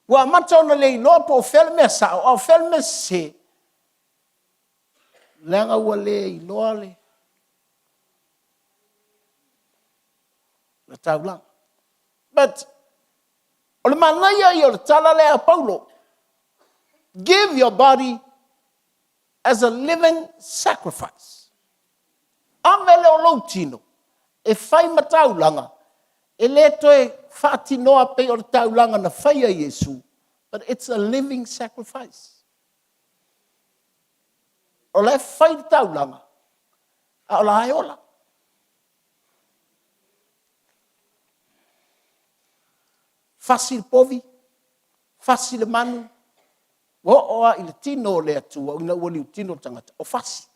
Ua amata ona le iloa po o fea le mea sao a o fea le mea sese, leaga ua le iloa le taulaga. But o le manaia ia o le tala lea a Paulo, give your body as a living sacrifice. Ave lea o lou tino e fai ma taulaga, e le toe faatinoa pei o le taulaga na faia e Iesu, but it's a living sacrifice. O la e fai le taulaga, a o la e ola. Fasi le povi, fasi le manu, ua oo lava i le tino o le Atua, ina ua liutino le tagata, o fasi.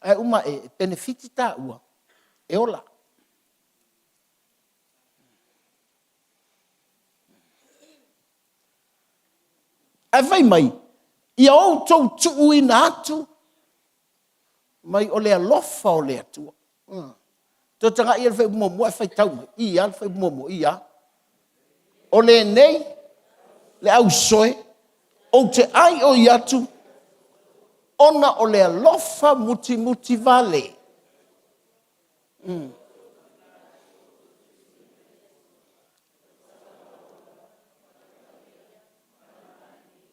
Ae uma e penefiti taua, e ola. Ae fai mai, ia outou tuuina atu mai o le alofa o le Atua. Toe tagai i le faaiupu muamua ae faitau mai. I a le faaiupu muamua? I a. O lenei le ausoe ou te aioi atu ona o le alofa mutimuti vale.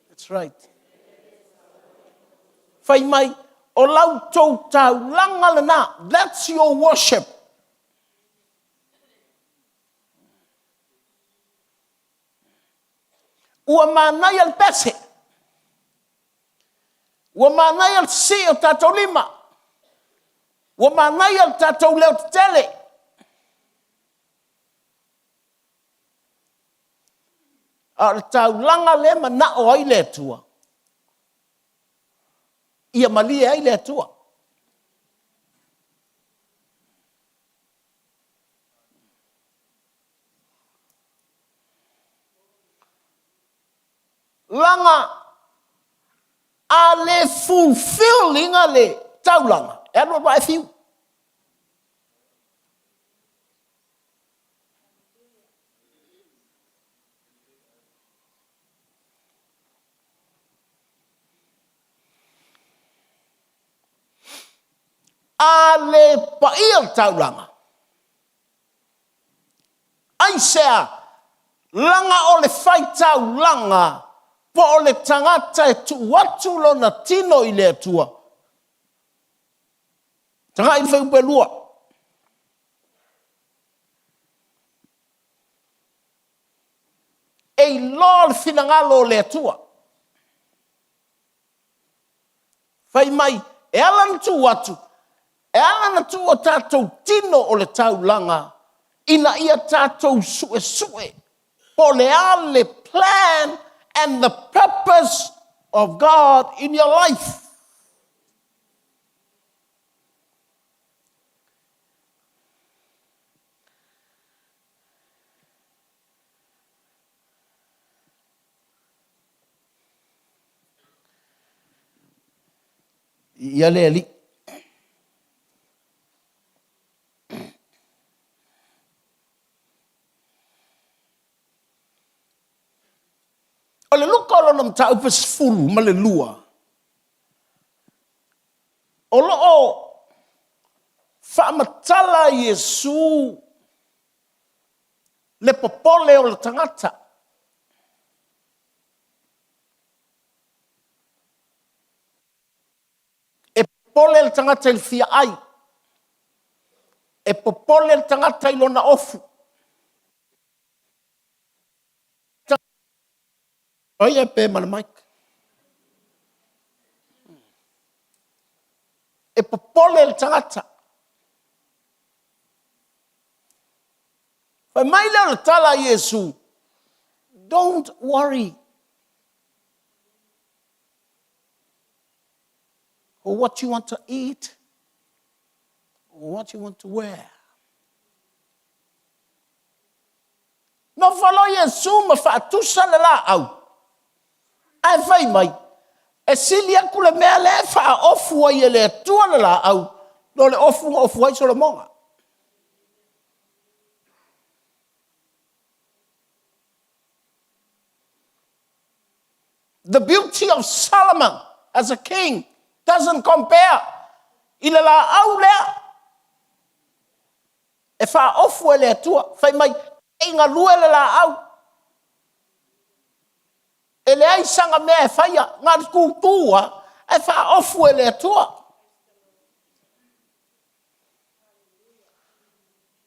That's right. Fai mai, o la outou taulaga lena. That's your worship. Ua manaia le pese. Ua manaia le sii o tatou lima. Ua manaia le tatou leo tetele. A o le taulaga lea manao ai le Atua, ia malie ai le Atua. Laga A le fulfill ina le taulaga, e alu alu ae fiu. A le paia le taulaga, Aisea? Laga o le faitaulaga po o le tagata e tuu atu lona tino i le Atua. Tagai i le fuaiupu 2. E iloa le finagalo o le Atua. Fai mai, e ala ona tuu atu, e ala ona tuu o tatou tino o le taulaga, ina ia tatou suesue po o le a le plan and the purpose of God in your life. Ia le Alii. O le Luka o lona mataupu e 12, o lo o faamatala Iesu le popole o le tagata. E popole le tagata i le fia ai. E popole le tagata i lona ofu. Ai e pe ma le mic. E popole le tagata. Fai mai lea o le tala a Iesu, don't worry for what you want to eat or what you want to wear. Nofo loa Iesu ma faatusa le laau, ae fai mai, e sili atu le mea lea e faaofu ai e le Atua le laau, no le ofu na ofu ai Solomona. The beauty of Solomon as a king doesn't compare i le laau lea e faaofu e le Atua. Fai mai, e i galue le laau. E leai sana mea e faia, na o le tutu lava ae faaofu e le Atua.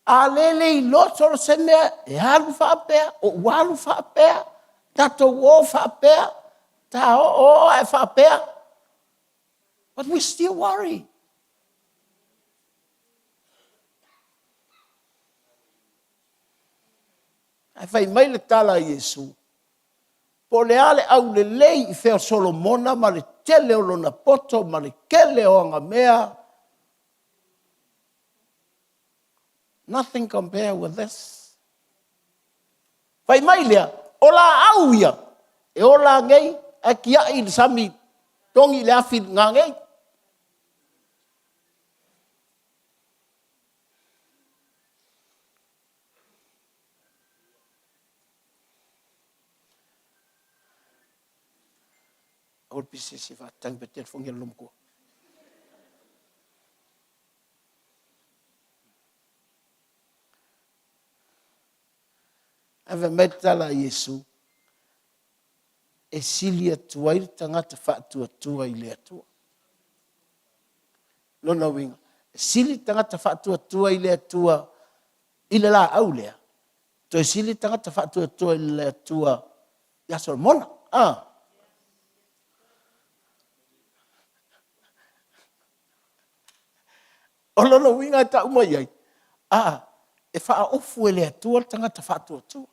A lea e le iloa solo se mea e alu faapea, ou alu faapea, tatou o faapea, ta oo ae faapea. But we still worry. Ae fai mai le tala a Iesu, po o le a le aulelei i fea o Solomona ma le tele o lona poto ma le tele o ana mea, nothing compare with this. Fai mai lea, o laau ia, e ola nei, ae tiai i le sami, togi i le afi nanei. Aua le pisi se faatagi pe telefoni a le lomatua. Ae fai mai le tala a Iesu, e sili atu ai le tagata faatuatua i le Atua. Lona uiga, e sili le tagata faatuatua i le Atua i le laau lea, toe sili le tagata faatuatua i le Atua ia Solomona. Ah. O lona uiga e tau mai ai, a, e faaofu e le Atua le tagata faatuatua.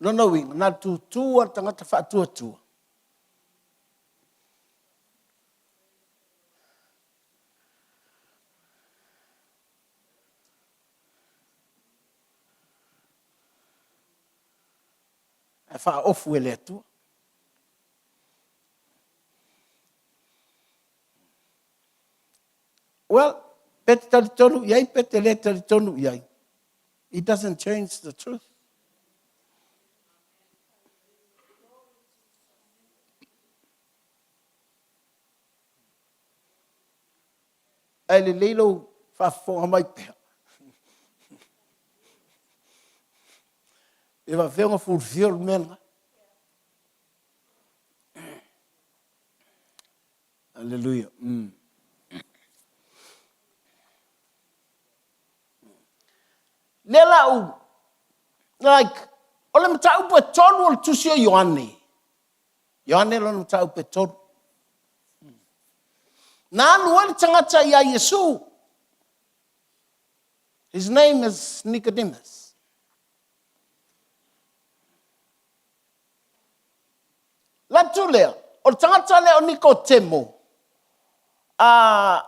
Lona uiga, na tutū a le tagata faatuatua. Ae faaofu e le Atua. Well, pe te talitonu i ai, pe te le talitonu i ai. It doesn't change the truth. Ae lelei lou faafofoga mai pea. E faafefea ona fulfil le mea lena. Aleluia. Mm. Lea la u, like, o le mataupu e tolu o le tusi o Ioane. Ioane lona mataupu e tolu. Na alu ai le tagata iā Iesu. His name is Nicodemus. Latu lea, o le tagata lea o Nikotemo,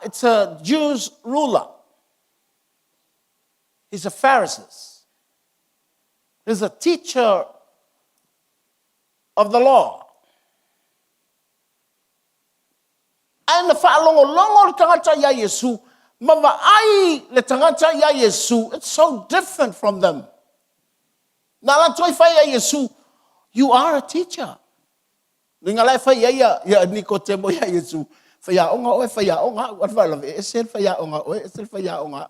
it's a Jews ruler. He's a Pharisees. He's a teacher of the law. Ae na faalogologo le tagata iā Iesu ma vaai le tagata iā Iesu, it's so different from them. Na alu atu ai fai ia Iesu, You are a teacher. Luiga la e fai ai ia Nikotemo iā Iesu, Faiaoga oe, faiaoga au. A le faalavelave, e ese le faiaoga a oe, ese le faiaoga a au.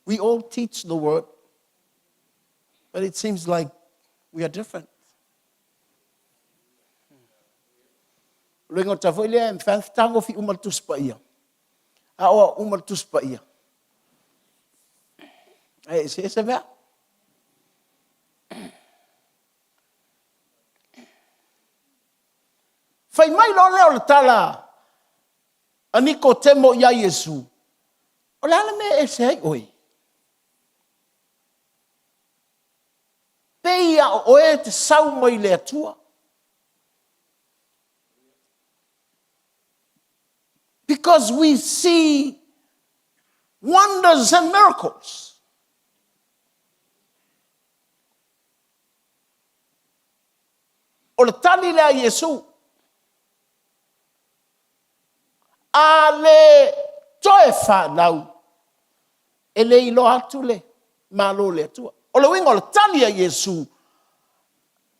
We all teach the word, but it seems like we are different. O le uiga foi lea e mafai ona fetagofi uma le Tusi Paia. A o uma le Tusi Paia. Ae eseese mea. Fai mai loa lea o le tala a Nikotemo iā Iesu, O le a le mea e ese ai oe? Pei a o oe e te sau mai le Atua. Because we see wonders and miracles. O le tali lea a Iesu, A le toe fanau, e le iloa atu le Malo o le Atua. O le uiga o le tali a Iesu,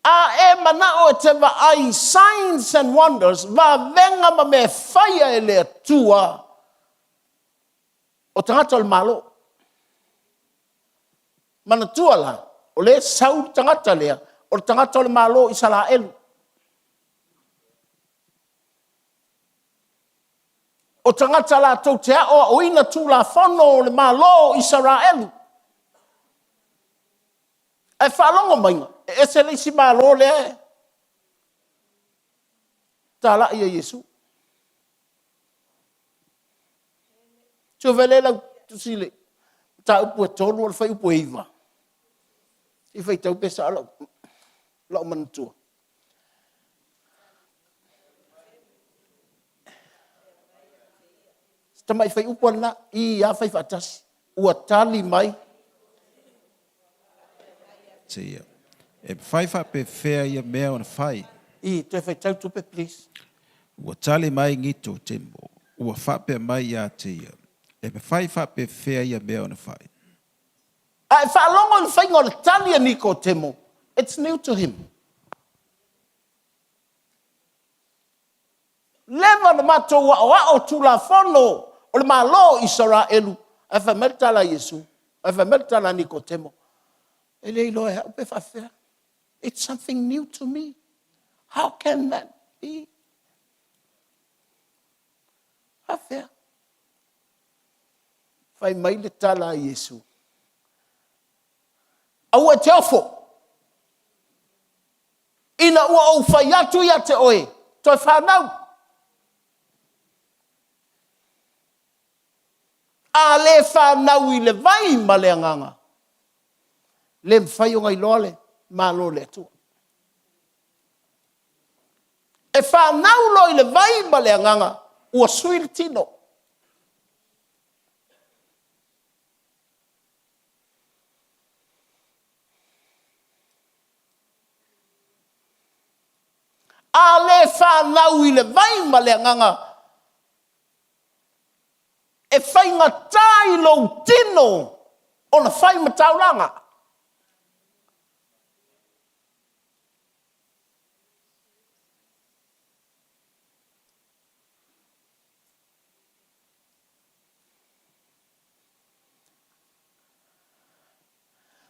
a e manao e te vaai signs and wonders, vavega ma mea e faia e le Atua, o tagata o le Malo. Manatua la, o lea e sau le tagata lea, o le tagata o le Malo o Isaraelu. O tagata latou te aoaoina Tulafono o le Malo o Isaraelu. Ae faalogo maiga, e ese le isi Malo lea e talai e Iesu. Sue lea lau tusi le mataupu e 3 o le fuaiupu e 9. Se i faitau pe sao lau, lau manatua. Se tamai fuaiupu lava lena, i a fai faatasi. Ua tali mai. Tia. E mafai faapefea ia mea ona fai? I, toe faitau tupe please. Ua tali mai Ngito Tembo, ua faapea mai ia te ia, E mafai faapefea ia mea ona fai? A e faalogo i le faiga o le tali a Nikotemo, it's new to him. Leva ona matou aoao Tulafono o le Malo o Isaraelu, ae fai mai le tala a Iesu, ae fai mai le tala a Nikotemo, E le iloa e au pe faafefea. It's something new to me. How can that be? Faafefea? Fai mai le tala a Iesu, Aua e te ofo! Ina ua ou fai atu ia te oe, toe fanau. A le fanau i le vai ma le agaga, le mafai ona iloa le Malo o le Atua. E fanau loa i le vai ma le agaga, ua sui le tino. A le fanau i le vai ma le agaga, e faigata i lou tino ona fai ma taulaga.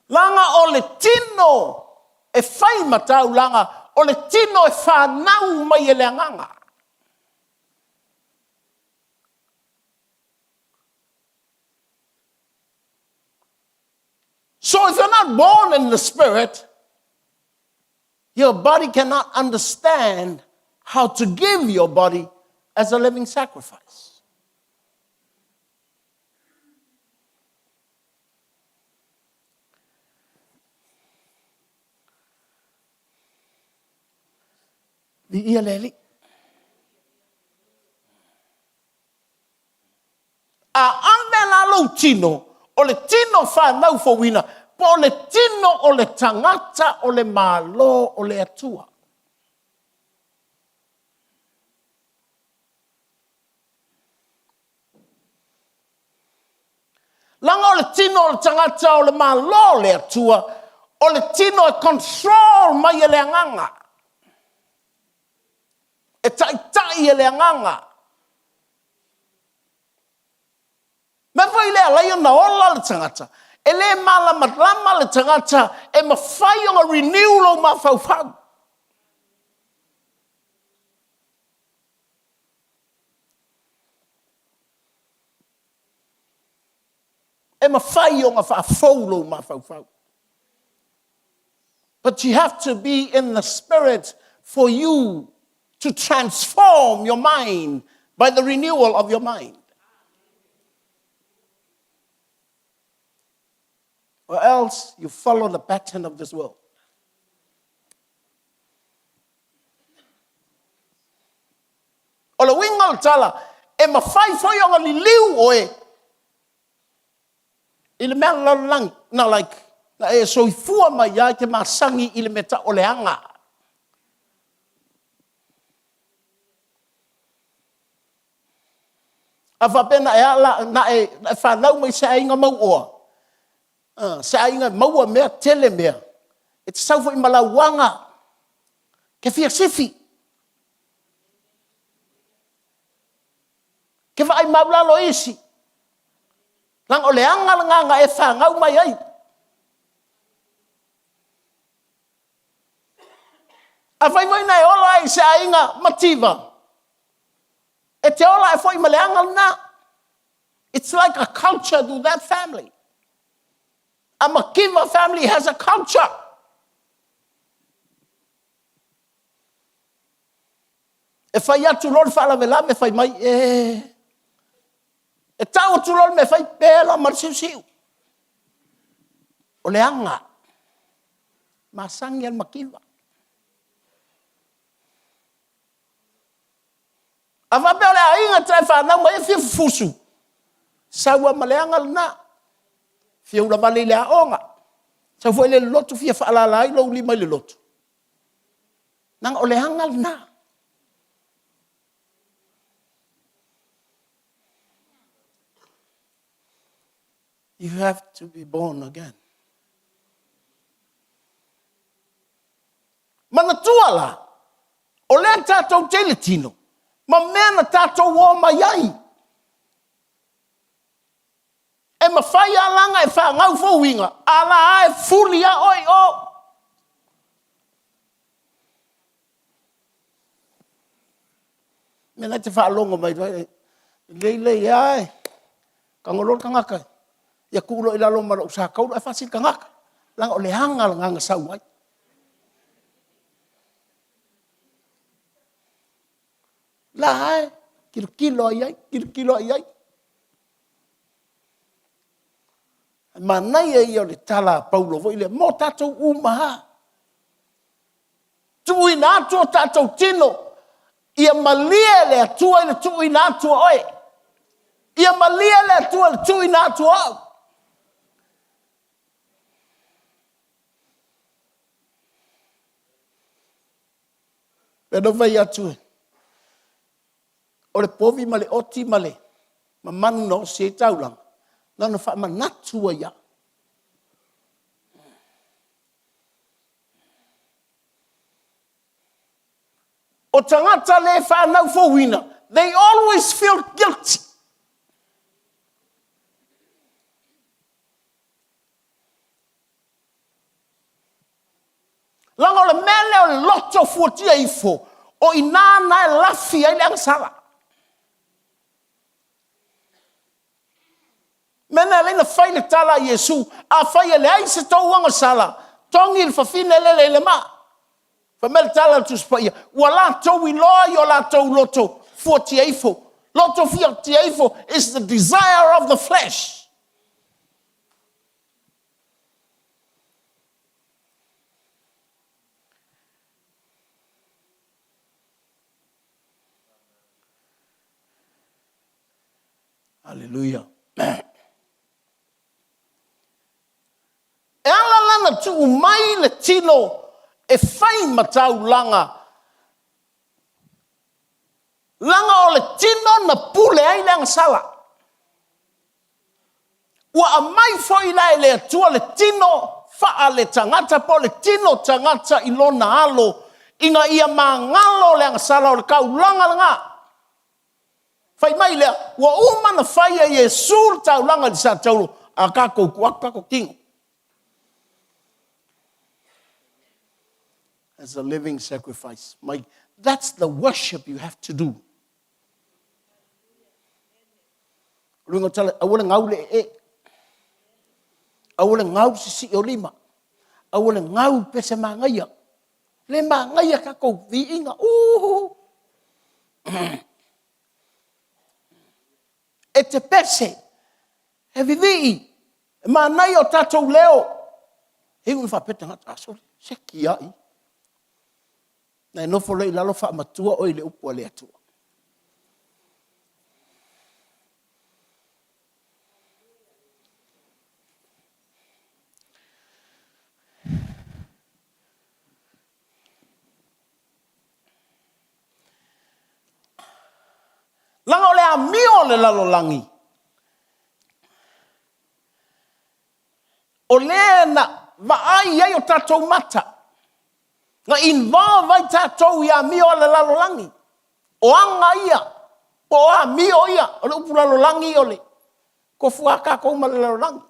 Leaga o le tino e fai ma taulaga, o le tino e fanau mai e le agaga. So if you're not born in the spirit, your body cannot understand how to give your body as a living sacrifice. Viia le Alii. A ave la lou tino, o le tino fanau fouina, po o le tino o le tagata o le Malo o le Atua. Leaga o le tino o le tagata o le Malo o le Atua, o le tino e control mai e le agaga. E taitai e le agaga. Mea foi lea alai ona ola le tagata, e le malamalama le tagata e mafai ona renew lou mafaufau. E mafai ona faafou lou mafaufau. But you have to be in the spirit for you to transform your mind by the renewal of your mind. Or else you follow the pattern of this world. O le uiga o le tala, e mafai foi ona liliu oe i le mea lalolagi, na like, na e soifua mai ai te masani i le mea tau o le aga. A faapea na e ala, na e, na e fanau mai se aiga mauoa, se aiga e maua mea, tele mea, e te sau foi ma lau aga, ke fia sifi. Ke vaai maulalo isi. Leaga o le aga lena na e fanau mai ai. Afai foi na e ola ai i se aiga mativa, e te ola ae foi ma le aga lena. It's like a culture to that family. A Makiva family has a culture. E fai atu loa le faalavelave, fai mai, e, e tau atu loa le mea fai, pela ma le siusiu. O le aga, masani a le makiva. A faapea o le aiga ta e fanau mai e fia fusu, sau lava ma le aga lena. Fia ulavale i le aoga. Sau foi le lotu fia faalala ai lou lima i le lotu. Leaga o le aga lena. You have to be born again. Manatua la, o lea tatou te i le tino, ma mea na tatou o mai ai. E mafai a laga e fagau fouiga, a la a e fuli a oe i o. Mea na te faalogo mai, lei lei a e, tago loa le tagata, ia tuu loa i lalo ma lou sa taulu ae fasi le tagata. Leaga o le aga lena na sau ai. La e, tilotilo ai ai, tilotilo ai ai. Manaia ia o le tala a Paulo foi lea, mo tatou uma lava. Tuuina atu o tatou tino, ia malie le Atua i le tuuina atu o oe. Ia malie le Atua i le tuuina atu o au. Pei ona ou fai atu, o le povi ma le oti ma le ma manu na osi ai taulaga, na ona faamanatu ai lava. O tagata le fanau fouina, they always feel guilty. Leaga o le mea lea o le loto fuatia ifo, o i ina na e lafi ai le agasala. O le mea lena e ala ai ona fai le tala a Iesu, afai e leai se tou agasala, togi le fafine lele i le maa. Fai mai le tala a le Tusi Paia, ua latou iloa i o latou loto fuatia ifo. Loto fuatia ifo is the desire of the flesh. Aleluia. E ala la ona tuu mai le tino e fai ma taulaga, leaga o le tino na pule ai le agasala. Ua aumai foi la e le Atua le tino faale-tagata po o le tino tagata i lona alo ina ia magalo le agasala o le taulaga lena. Fai mai lea, ua uma ona fai e Iesu le taulaga i le satauro, a tatou tuu atu tatou tino. As a living sacrifice. My, that's the worship you have to do. O le uiga o le tala, aua le gau le ee. Aua le gau le sisii o lima. Aua le gau le pese manaia. Le manaia tatou viiga. Uhuhu. E te pese, e vivii, e manaia o tatou leo. E iu ina faapea tagata, a sole, se tiai. Na e nofo loa i lalo faamatua oe i le upu a le Atua. Leaga o le amio a le lalolagi, o lea na vaai ai o tatou mata, na involve ai tatou i amio a le lalolagi. O aga ia, po o amio ia, o le upu lalolagi o le tofu lava tatou ma le lalolagi.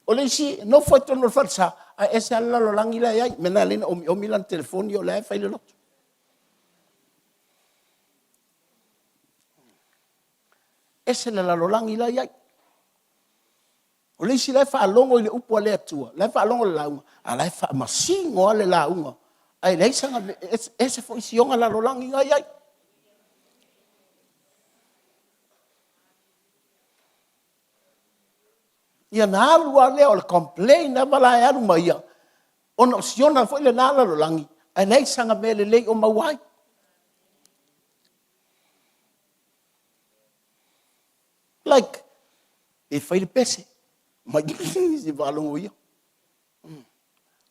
O le isi e nofo i totonu o le falesa, ae ese lava le lalolagi la e i ai. O le mea lena e ala ai ona omiomi lana telefoni o la e fai le lotu. Ese le lalolagi la e i ai. O le isi la e faalogo i le upu a le Atua, la e faalogo i le lauga, a la e faamasino lava le lauga, ae leai sana mea, ese foi si ona lalolagi la e i ai. Ia na alu lava lea o le complain lava la e alu ma ia, ona o si ona foi lena lalolagi, ae leai sana mea lelei o maua ai. Like, e fai le pese, mai se faalogo ia.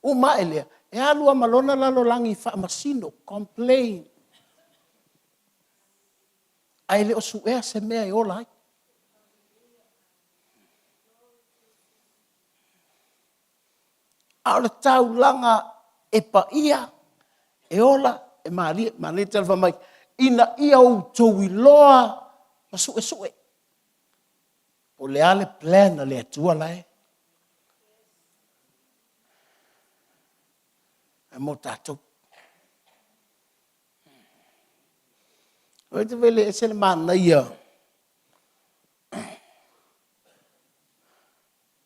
Uma ae lea, e alu lava ma lona lalolagi faamasino, complain. Ae le o suea se mea e ola ai. A o le taulaga e paia, e ola, e malie. Manaia tala fai mai, ina ia outou iloa ma suesue. O le a le plan a le Atua la e mo tatou. Oi te vele ese le manaia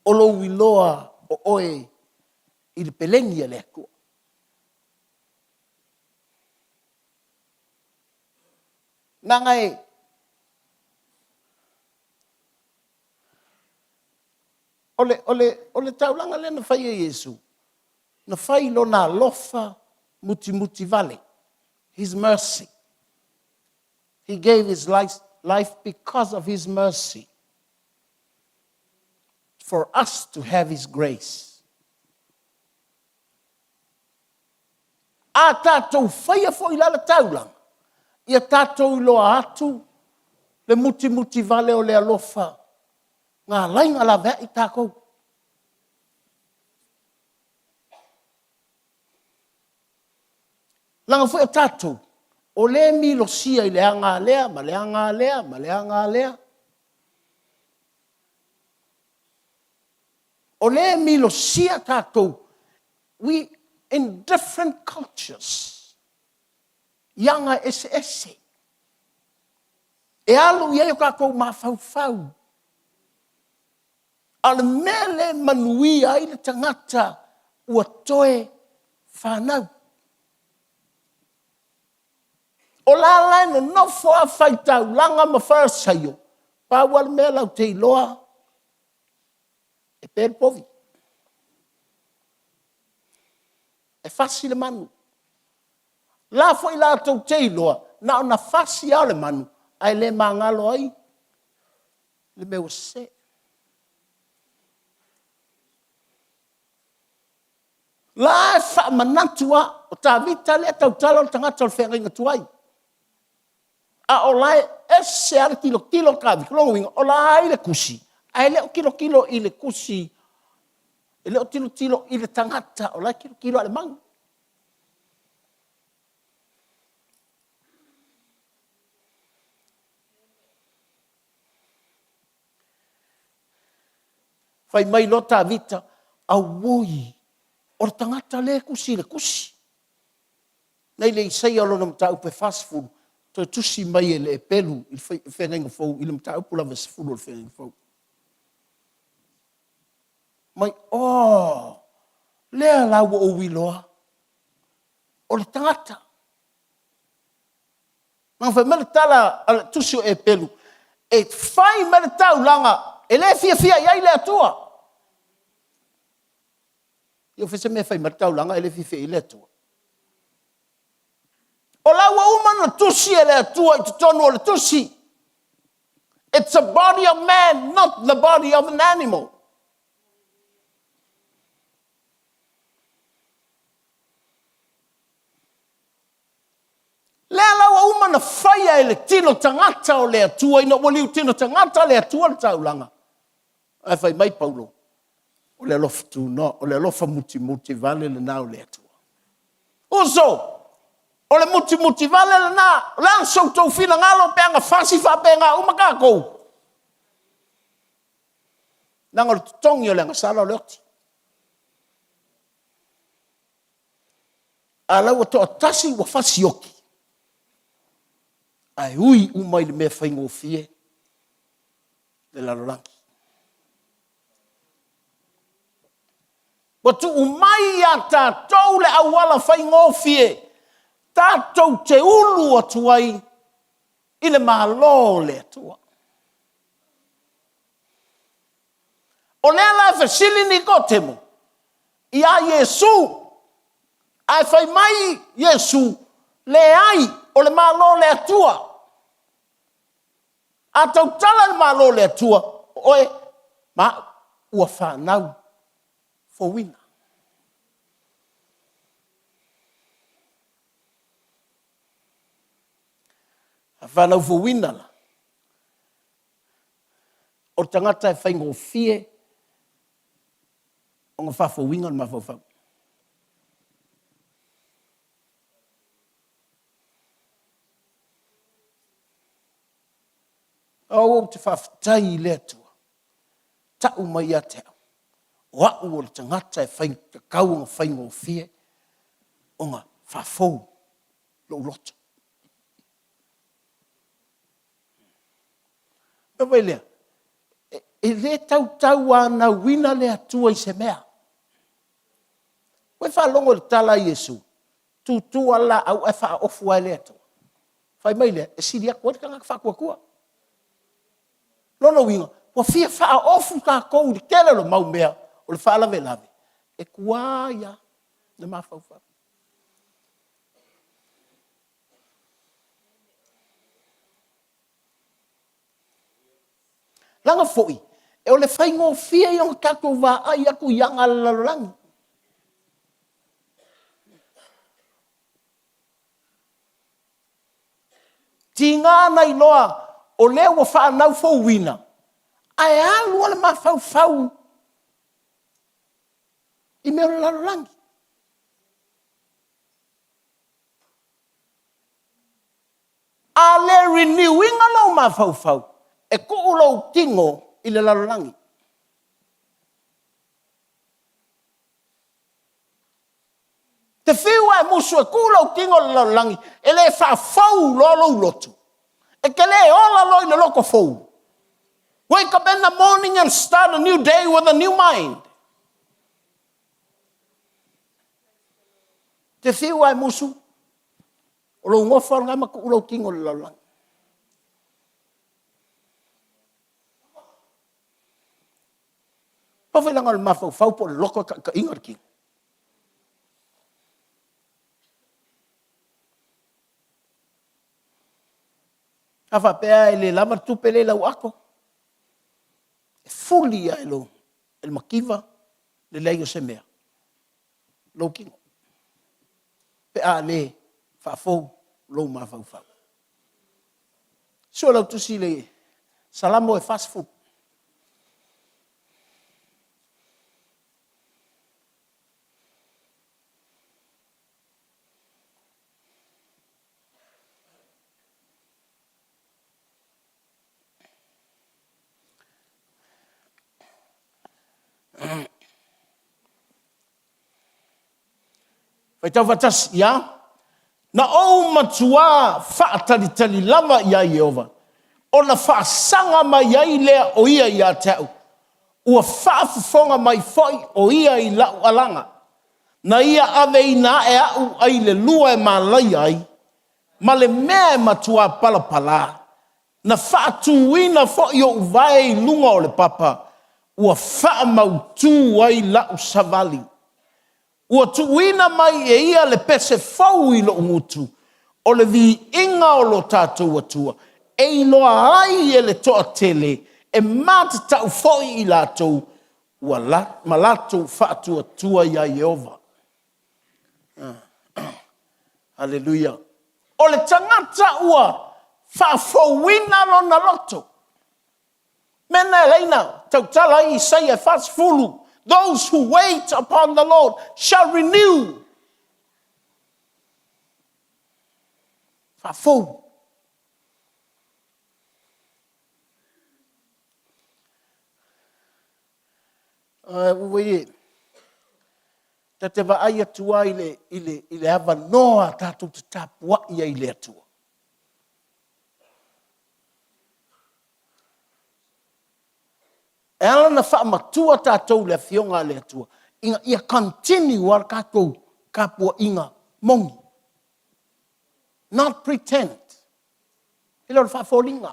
o lou iloa o oe i le pelegi a le Atua. Leaga e o le, o le, o le taulaga lea na fai e Iesu, na fai i lona alofa mutimutivale, his mercy. He gave his life, life because of his mercy for us to have his grace. A tatou faia foi la le taulaga, ia tatou iloa atu le mutimuti vale o le alofa na ala ai ona laveai tatou. Leaga foi o tatou, o lea e milosia i le aga a lea ma le aga a lea ma le aga a lea. O lea e milosia tatou, we in different cultures, i aga eseese. E alu i ai o tatou mafaufau. A o le mea lea e manuia ai le tagata ua toe fanau. O la la e nonofo lava faitaulaga ma farisaio, pau lava le mea latou te iloa, e pe le povi, e fasi le manu. O la foi latou te iloa, na ona fasi lava o le manu, ae le magalo ai le mea ua sese. O la e faamanatu lava, o Tavita lea e tautala o le tagata o le feagaiga tuai. A o la e ese lava le tilotilo a Tavita, o lona uiga, o la e i le tusi, ae le o tilotilo i le tusi, e le o tilotilo i le tagata, o la e tilotilo lava i le manu. Fai mai loa Tavita, auoi, o le tagata lea e tusi i le tusi. Nai le Isaia o lona mataupu e 40, toe tusi mai e le pelu i le Feagaiga Fou i le mataupu lava e 10 o le Feagaiga Fou. Mai, oh, lea la ua ou iloa, o le tagata. Na fai mai le tala a le tusi o Eperu, e fai mai le taulaga, e le fiafia i ai le Atua. Ia o se mea e fai mai le taulaga e le fiafia i ai le Atua. O la ua uma ona tusi e le Atua i totonu o le tusi. It's a body of man, not the body of an animal. Lea la ua uma ona faia e le tino tagata o le Atua, ina ua liutino tagata le Atua le taulaga. Ae fai mai Paulo, o le alofa tunoa, o le alofa mutimuti vale lena o le Atua. Uso, o le mutimuti vale lena, o le a so outou finagalo pe a na fasi faapena uma tatou? Leaga o le totogi o le agasala o le oti. A la ua toatasi ua fasioti, ae ui uma i le mea faigofie le lalolagi. Ua tuu mai ia tatou le auala faigofie tatou te ulu atu ai i le Malo o le Atua. O lea la e fesili Nikotemo iā Iesu, ae fai mai Iesu, leai, o le Malo o le Atua. A tautala i le Malo o le Atua, o oe ma au ua fanau fouina. A fanau fouina la, o le tagata e faigofie ona faafouina le mafaufau. Ou te faafetai i le Atua, tau mai ia te au, o au o le tagata e tatau ona faigofie ona faafou lou loto. Ona fai mai lea, e le tautauanauina le Atua i se mea. Ua e faalogo i le tala a Iesu, tutu lava le laau ae faaofu lava e le Atua. Fai mai lea, e sili atu ai le tagata faatuatua. Lona uiga, ua fia faaofu tatou i le tele o le mau mea o le faalavelave, e tuai lava le mafaufau. Leaga foi, o le faigofie ia ona tatou vaai atu i aga a le lalolagi. Tiga na iloa o lea ua fanau fouina, ae alu lava le mafaufau i mea o le lalolagi. A le renew ina lou mafaufau, e tuu lou tino i le lalolagi. Te fiu e musu e tuu lou tino i le lalolagi, e le faafou loa lou loto. E te le ola loa i le loto fou. Wake up in the morning and start a new day with a new mind. Te fiu e musu, o lou nofo lena ma tuu lou tino i le lalolagi. Pau foi leaga o le mafaufau po o le loto e taitaiina le tino. A faapea e le lava le tupe lea i lau ato, e fuli lava e le mativa le leai o se mea, lou tino, pe a le faafou lou mafaufau. Sue lau tusi i le Salamo e 40. Faitau faatasi, ia. Na ou matuā faatalitali lava iā Ieova, ona faasaga mai ai lea o ia ia te au. Ua faafofoga mai foi o ia i lau alaga. Na ia aveina ae au ai le lua e malaia ai, ma le mea e matuā palapala. Na faatuina foi ou vae i luga o le papa, ua faamautu ai lau savali. Ua tuuina mai e ia le pese fou i lou gutu, o le viiga o lo tatou Atua, e iloa ai e le toatele, e matatau foi i latou ua ma latou faatuatua iā Ieova. Aleluia. O le tagata ua faafouina lona loto. Mea na e ala ai ona tautala ai Isaia e 40, Those who wait upon the Lord shall renew. Faafou. Ua e, ta te vaai atu ai i le avanoa tatou te tapuai ai i le Atua. E ala ona faamatua tatou i le Afioga a le Atua, ina ia continue lava le tatou tapuaiga moni. Not pretend. E le o le faafoliga.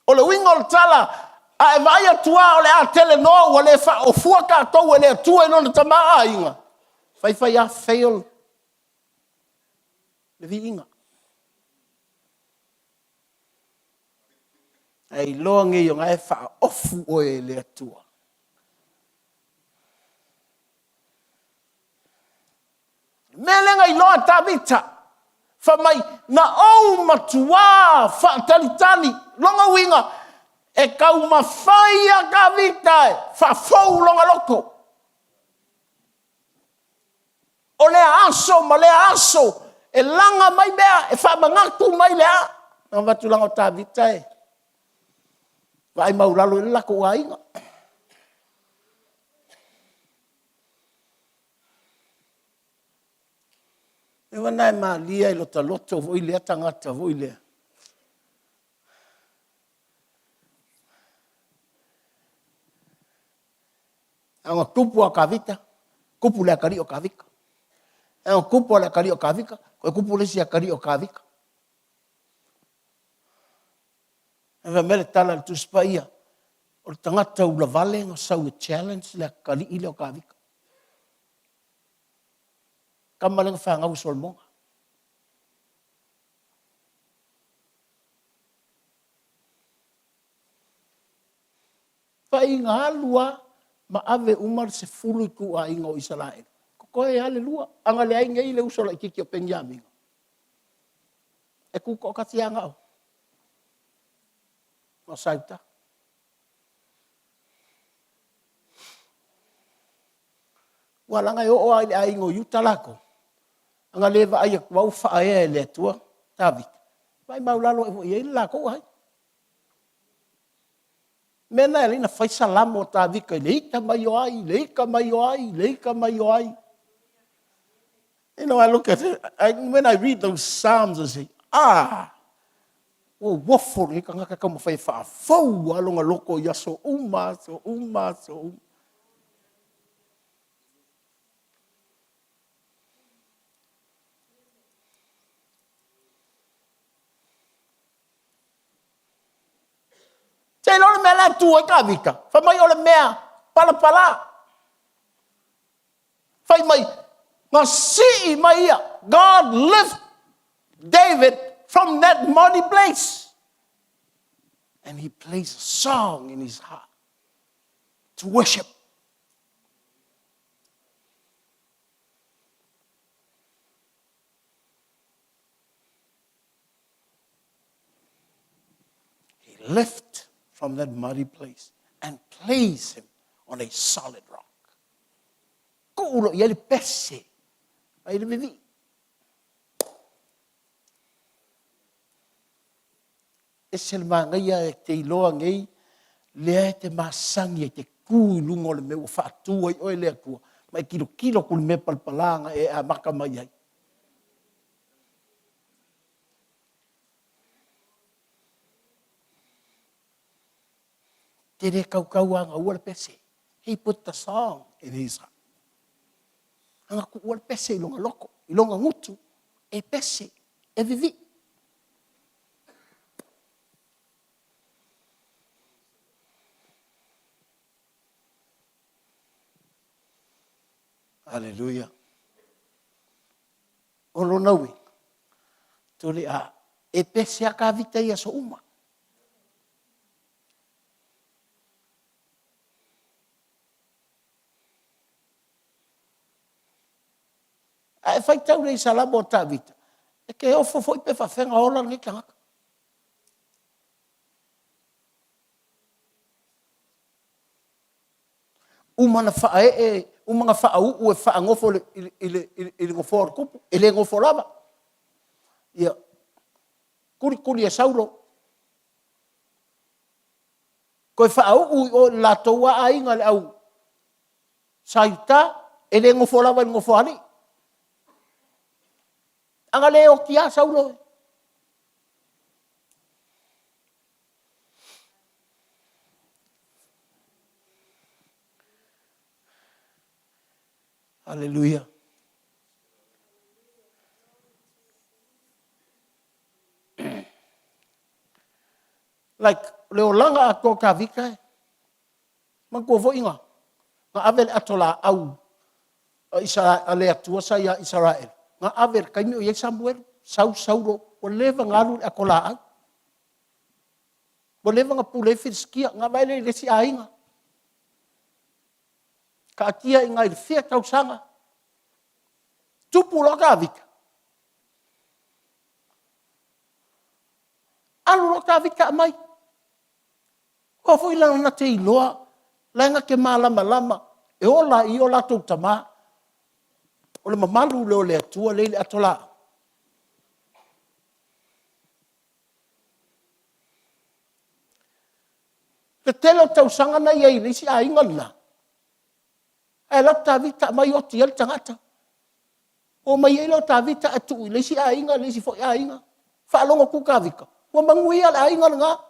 O le uiga o le tala, a e vaai atu lava o le a telenoa ua le faaofua tatou e le Atua i Lona tamaoaiga, fai fai lava fail le viiga. Ae iloa nei o na e faaofu oe e le Atua. Mea lea na iloa e Tavita, fai mai, na ou matuā faatalitali. Lona uiga, e taumafai ia Tavita e faafou lona loto. O lea aso ma lea aso, e laga mai mea, e faamanatu mai le a. Na avatu leaga o Tavita e vaai maualalo i le latou aiga. Mea na e malie i lota loto foi lea tagata foi lea. A ona tupu a Tavita, tupu le atalii o Tavita. A ona tupu a le atalii o Tavita, toe tupu le isi atalii o Tavita. Ae fai mai le tala a le Tusi Paia, o le tagata ulavale na sau e challenge le atalii lea o Tavita. Tama lea na fanau e Solomona. Fai na alu lava ma ave uma le 10 ituaiga o Isaraelu. Koe lava le lua, a na leai nei le uso laitiiti o Peniamina, e tutoatasi lava na o, na o sa i uta. Ua leaga e oo lava i le aiga o Iuta latou, ana le vaai atu lava ua faaea e le Atua Tavita, maimau lalo ae foi i ai le latou aiga. O le mea lena e ala ai ona fai Salamo o Tavita i le ita mai o ai, le ita mai o ai, le ita mai o ai. You know, I look at it, I, when I read those Psalms, I say, ah, ua uofo lenei tagata e taumafai e faafou lava lona loto i aso uma, aso uma, aso uma. Seiloga o le mea la e tu ai Tavita, fai mai o le mea palapala. Fai mai, na sii mai ia, God lift David from that muddy place. And he plays a song in his heart to worship. He lift from that muddy place and place him on a solid rock. Tuu loa i ai le pese ai le vivii. Ese le manaia e te iloa nei, lea e te masani e te tu i luga o le mea ua faatu ai oe e le Atua, ma e tilotilo atu i le mea palapala na e amata mai ai. Te le tautauagaua le pese. He put the song in his heart. Ana tuua le pese i lona loto, i lona gutu, e pese, e vivii. Aleluia. O lona uiga, tole a e pese a Tavita i aso uma. A e faitau lelei i Salamo o Tavita, e te ofo foi pe faapefea ona ola lenei tagata. Uma ona faaee, uma ona faauu e faanofo i le nofoa o le tupu, e le nofo lava. Ia, tulituli e Saulo, toe faauu i o i le latou lava aiga le au Sa Iuta, e le nofo lava i le nofoalii. A na le oti lava Saulo. Aleluia. Like, le olaga atoa o Tavita, e manatua foi na ave le ato laau a, Isara, a le Atua sa ia Isaraelu, na ave i le taimi o i ai Samuelu, sau Saulo, ua leva ona alu le ato laau. Ua leva ona pule ai Filisitia, ona vaai lea i le isi aiga. Taatia i ina i le fia tausaga, tupu loa Tavita, alu loa Tavita aumai. Aua foi la na te iloa, la na te malamalama e ola i i o latou tama. O le mamalu lea o le Atua lea e i le ato laau. Le tele o tausaga na i ai i le isi aiga lena, ae alu atu Tavita aumai oti ai le tagata. Omai ai lea o Tavita ae tuu i le isi aiga, le isi foi aiga. Faalogo atu Tavita, ua manuia le aiga lena.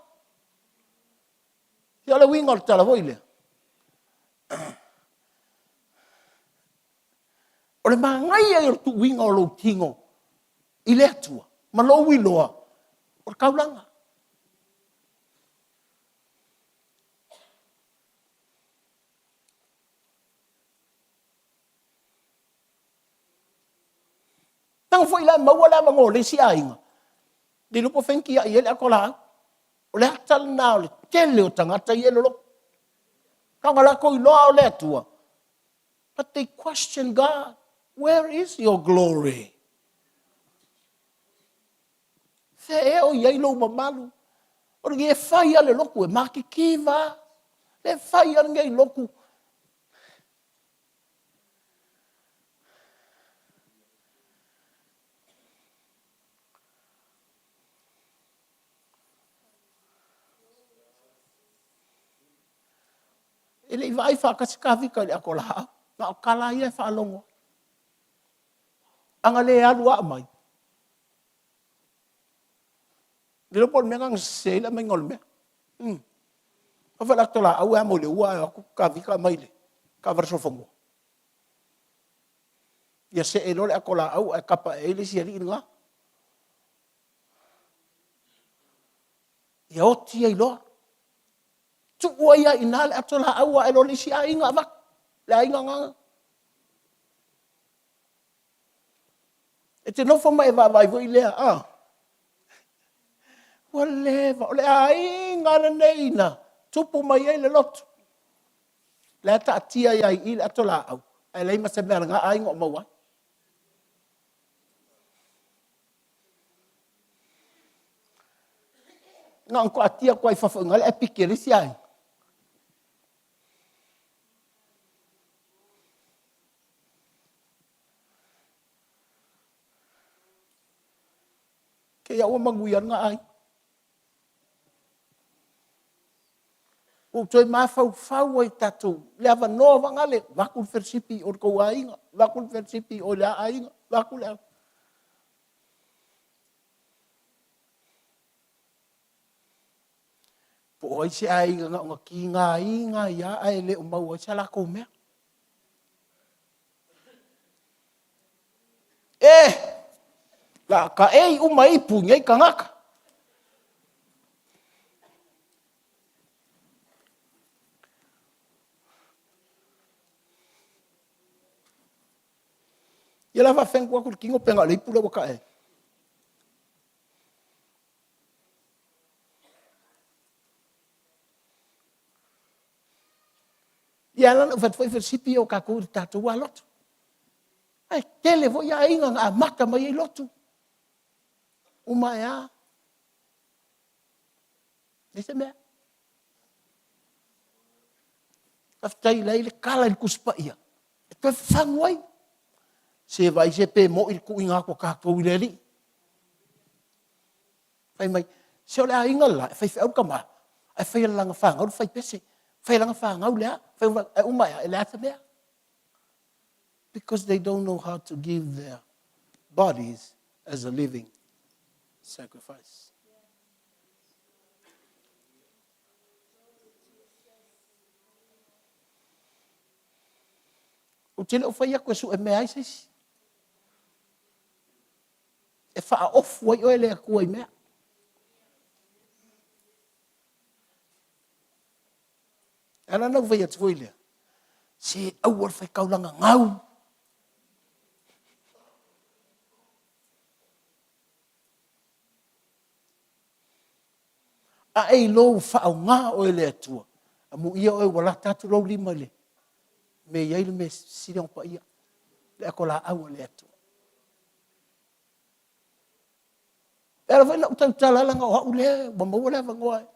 Ia o le uiga o le tala foi lea, o le manaia ia o le tuuina o lou tino i le Atua ma lou iloa o le taulaga. Leaga foi la e maua le avanoa o le isi aiga, le iloa po o fea na tiai ai le ato laau. O le ata lena o le tele o tagata ia e loloto. Na ona latou iloa lava o le Atua. But they question God. Where is your glory? Fea ea o i ai lou mamalu? O lenei e fai lava le lotu e matitiva lava. Le fai lava lenei lotu. E le i vaai faatasi Kavita i le ato laau, na o tala lava ia e faalogo ai. A na le alu lava aumai, le iloa po o le mea lena na sese ai le aumaiga o le mea. Aua foi o le ato laau e amo i le ua ae o atu Kavita aumai i le taavale solofanua. Ia see loa le ato laau ae tapa ae ai le isi alii lena. Ia oti ai loa. Tuu ai lava i ina le ato laau ae loa le isi aiga avatu, le aiga lena. E te nofo ma e vaavaai foi lea, a? Ua leva, o le aiga lenei na tupu mai ai le lotu. La e taatia ai lava i i le ato laau, ae leai ma se mea a lena aiga o maua ai. Na ona taatia atu lava i fafo i ina le epiki a le isi aiga. Te i lava ua manuia lena aiga. Ua ou toe mafaufau lava i tatou, le avanoa vaeane, vaeatu le fellowship i o i le tou aiga, vaeatu le fellowship i o i le a aiga, vaeatu le a... Po o ai se aiga na ona tigaina ai lava ae le o maua ai se latou mea. E! O le a taei uma ipu i nei tagata. Ia o le a faapefea ona tuu atu le tino pe na o le ipu lea ua tae ai? Ia e ala ona ou fai atu foi fellowship ia o tatou i le tatou lava lotu. Ae tele foi aiga na amata mai ai lotu. Uma ae lava, leai se mea. Faafetai o la e i ai le tala i le Tusi Paia e toe fafagu ai. Se vaai se pe moni le tuuina atu o tatou i le Alii. Fai mai, se o le aiga le la, e faifeau le tama, ae fai e lana fanau le faipese, fai e lana fanau le a, ae uma ane lava, e leai lava se mea. Because they don't know how to give their bodies as a living sacrifice. Ou te le o fai atu e sue mea ai se isi. E faaofu ai oe e le Atua i mea. E ala ona ou fai atu foi lea, se aua le faitaulaga gau. A e iloa ua faaaoga oe e le Atua, amuia oe ua lata atu lou lima i le mea e i ai le mea sili ona paia, le ato laau a le Atua. E ala foi ona ou tautala leaga o au lea ua maua le avanoa e.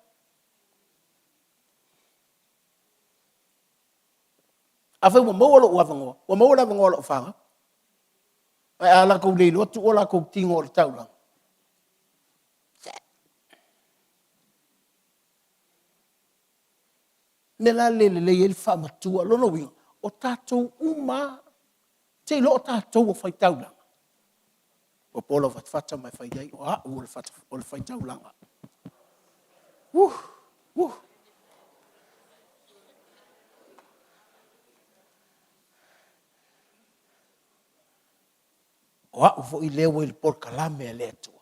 Afai ua maua lou avanoa, ua maua le avanoa o lau fanau. Ae a latou le iloa, tuu o latou tino o le taulaga. Mea la le lelei ai le faamatua. Lona uiga, o tatou uma lava, te iloa o tatou o faitaulaga. Popo lou fatafata ma e fai ai, o au o le faitaulaga. Uh, uh. O au foi lea ua i le polokalame a le Atua,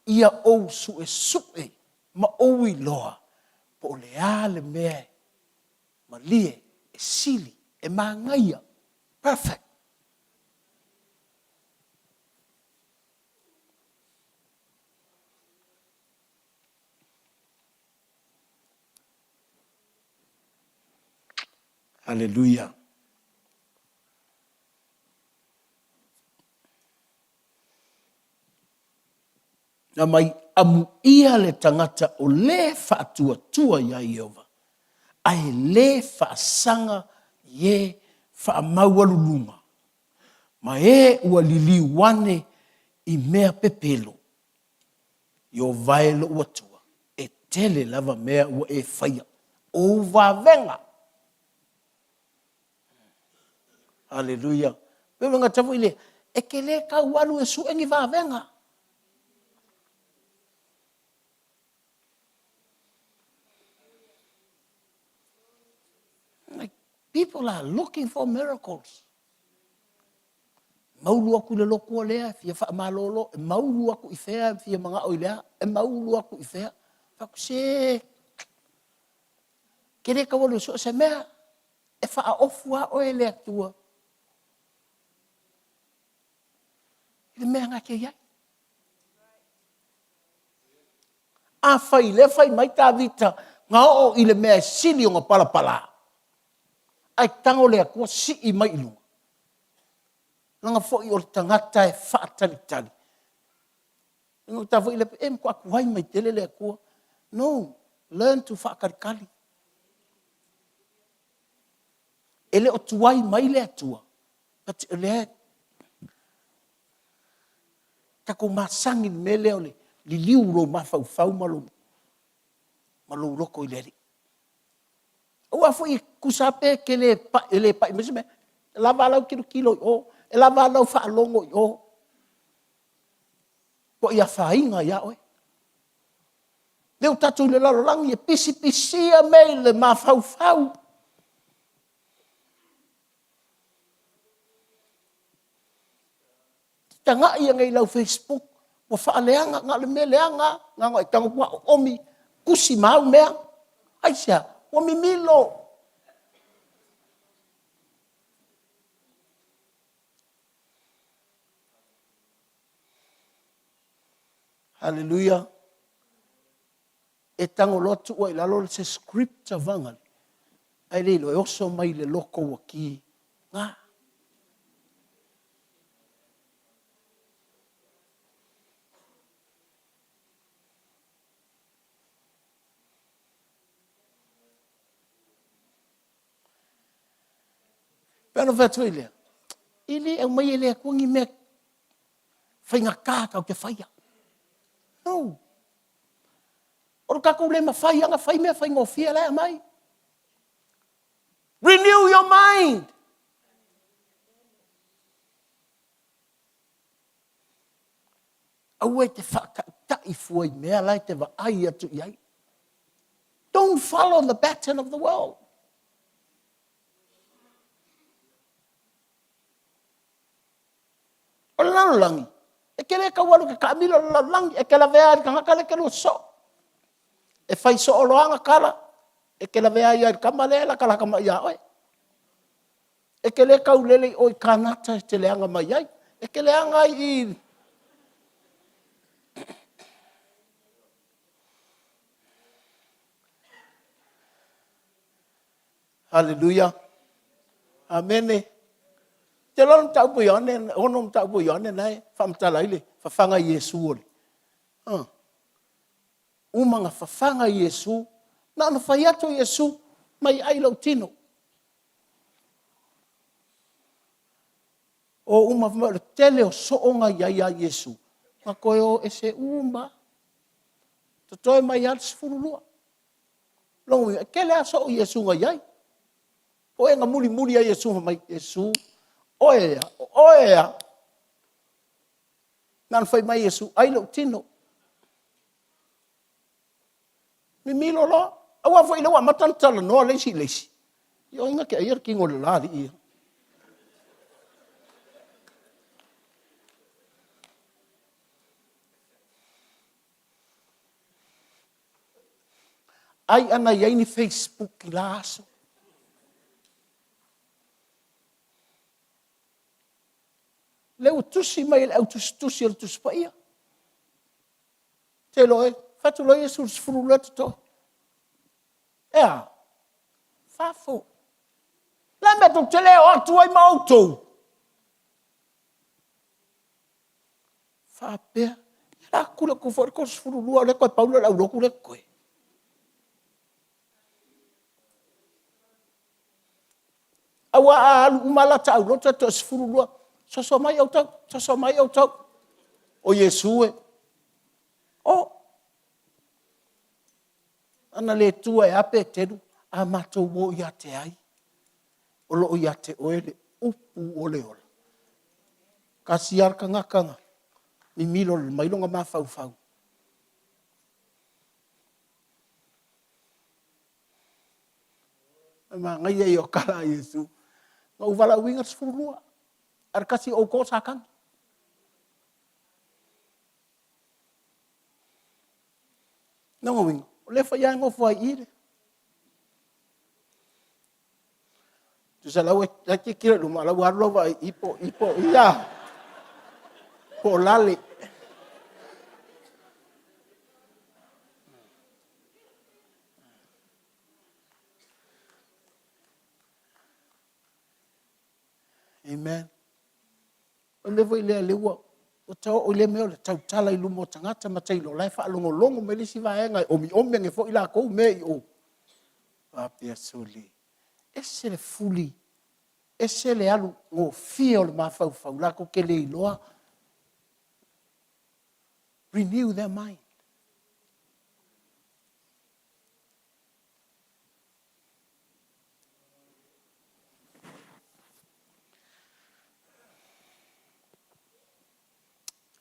ia ou suesue ma ou iloa po o le a le mea e malie, e sili, e manaia, perfect. Haleluia. Na mai amuia le tagata o lē faatuatua iā Ieova, ae lē faasaga i e faamaualuluga, ma e ua liliu ane i mea pepelo. Ieova e lou Atua, e tele lava mea ua e faia, o ou vavega. Aleluia. Pe ua gata foi le, e te le tau alu e sue ni vavega. Like, people are looking for miracles. Maulu atu i le lotu a lea, e fia faamalolo, e maulu atu i fea, e fia manao i le a, e maulu atu i fea. Fai atu, se, ke le tau alu e sue se mea, e faaofu lava oe e le Atua i le mea na te i ai. Afai lea fai mai Tavita na oo i le mea e sili ona palapala, ae tago le Atua sii mai i luga, leaga foi o le tagata e faatalitali. E ta foi lea, e matua tuai mai tele le Atua. No, learn to faatalitali. E le o tuai mai le Atua, but o lea tatou masani i le mea lea o le liliu o lou mafaufau ma lou loto i le Alii. Aua foi e tusa lava pe te le pai, e le pai mai se mea, e lava a lau tilotilo i o, e lava a lau faalogo i o, matua afaina ai lava oe. Lea ua tatou i le lalolagi e pisipisia mea i le mafaufau. Tagai ane i lau facebook, ua faaleaga, na o le mea leaga lava, na ona e tago atu lava oomi, tusi ma au mea. Aisea? Ua mimilo. Haleluia. E tago loa tuu i lalo se script vaga, ae le iloa e oso mai le loto ua ki. Na. Pei ona fai atu foi lea, e le aumaia e le Atua ni mea faigata tatou te faia. No. O le tatou le mafai lava ona fai mea faigofie la e aumai. Renew your mind. Aua e te faataitai fua i mea la e te vaai atu i ai. Don't follow the pattern of the world. O le lalolagi, e te le tau alu e te taamilo i le lalolagi, e te lavea ai i le tagata lea e te lua sosoo. E fai soo loa ana tala, e te lavea ai lava i le tama lea e latalata mai ia oe. E te le tau lele i o i Kanata e te leaga mai ai. E te leaga ai i Haleluia. Amene. Te loa le mataupu Ioane, ono mataupu Ioane na e faamatala ai le fafaga Iesu o le. Uh. Uma na fafaga Iesu, na ona fai atu Iesu, mai ai lou tino. O uma mai o le tele o soo na i ai a Iesu, na toe o ese uma. Totoe mai lava le 12. Lona uiga, e tele lava soo o Iesu na i ai. O e na mulimuli ia Iesu fai mai, Iesu, oe e a, o oe e a. Na ona fai mai Iesu, ai lou tino. Mimilo loa. Aua foi lea ua amata ona talanoa le isi i le isi. Ia o ai na te aia le tino o le la alii ia? Ai ana i ai ni Facebook i la aso. Lea ua tusi mai e le au tusitusi o le Tusi Paia. Te iloa e fatu loa Iesu i le 12 totoe. E a? Fafo. Le a mea tou te le o atu ai ma outou? Faapea. A kule atu foi le 32, o lea toe pau lea o le aulotu lea e totoe. Aua a alu uma lata aulotu e toe 12, soso mai outou, soso mai outou. O Iesu e, o, ana le tua e a Peteru, a matou o ia te ai? O lo o ia te oe le upu o le ola. Tasi lava le tagata na mimilo mai lona mafaufau. O le manaia ia o tala a Iesu. Na ou valaauina le 12, a o le tasi o outou o Satani. Lona uiga, o lea foi lava e nofo ai i i le... Tusa o la e tilotilo i luma, a o la e ua alu lau vaai i i po o i, a? Po o lale. Amen. O le mea foi lea, lea ua ta oo i lea mea o le tautala i luma o tagata ma tailo, o la e faalogologo mai le isi vaega e omiomi ane foi latou mea i o. Faapea, sole, ese le fuli, ese le alu gofie o le mafaufau, latou te le iloa. Renew their mind.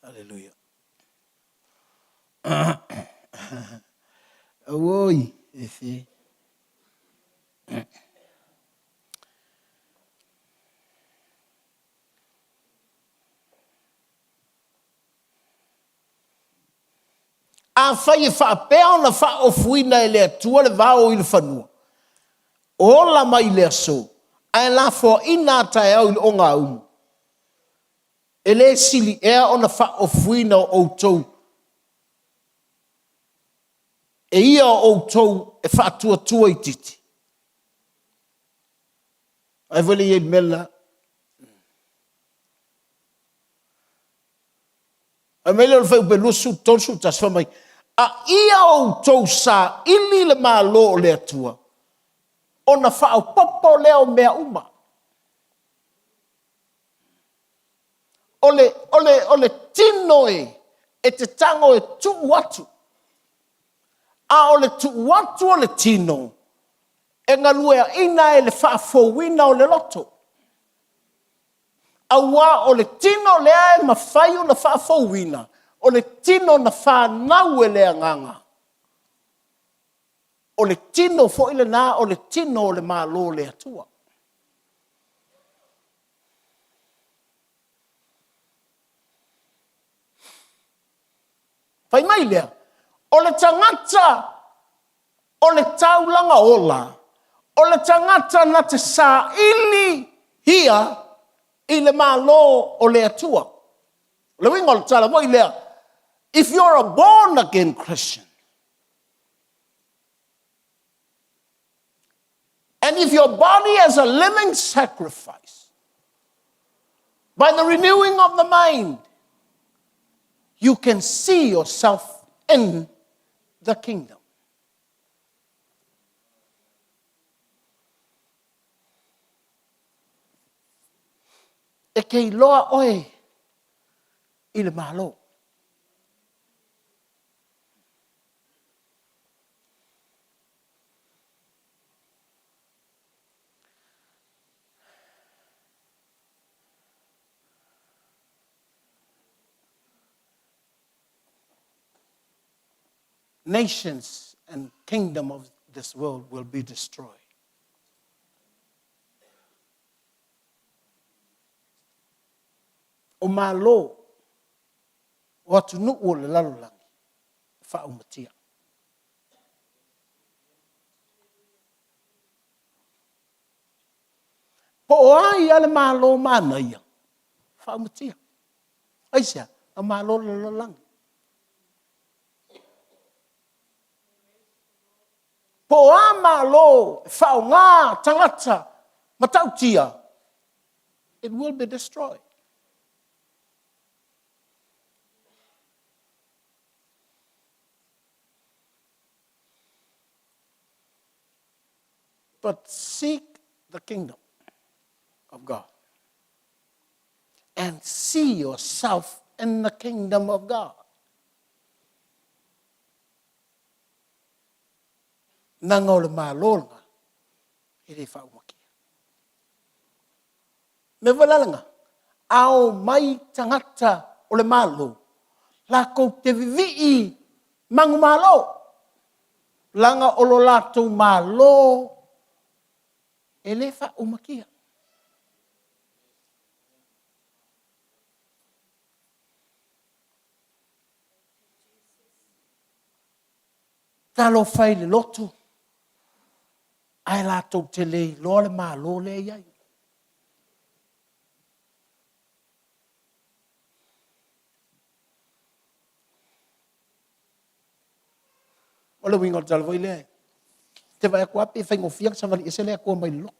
Aleluia. Auoi, e Afai e faapea ona faaofuina e le Atua le vao i le fanua, ola mai le aso, ae lafoaina a taeao i le ogaumu, e le sili ea ona faaofuina o outou e ia o outou e faatuatua itiiti? Ai foi le i ai le mea le la. Fai mai lea o le Fuaiupu 20, 31, fai mai, a ia outou saili le Malo o le Atua, ona faaopoopo lea o mea uma. O le, o le, o le tino e, e te tago e tuu atu. A o le tuu atu o le tino, e galueaina e le faafouina o le loto. Aua o le tino lea e mafai ona faafouina, o le tino na fanau e le Agaga. O le tino foi lena o le tino o le Malo o le Atua. Fai mai lea, o le tagata o le taulaga ola, o le tagata na te saili ia i le Malo o le Atua. O le uiga o le tala foi lea, if you're a born again Christian, and if your body as a living sacrifice, by the renewing of the mind, you can see yourself in the kingdom. E te iloa oe i le Malo. Nations and kingdom of this world will be destroyed. O Malo o atunuu o le lalolagi e faaumatia. Po o ai lava le Malo manaia, faaumatia. Aisea? Na malo le lalolagi. Po o a Malo e faaaoga tagata matautia, it will be destroyed. But seek the kingdom of God and see yourself in the kingdom of God. Nanga o le Malo lena, e le faaumakia. Mea foi la lena, a omai tagata o le Malo, lakou te vivii manumalo, leaga o lo latou Malo e le faaumakia. Talofa e i le lotu, ae latou te le iloa le Malo lea e i ai. O le uiga o le tala foi lea, e te vaai atu lava pei e faigofie ona savali ese le Atua mai le lotu.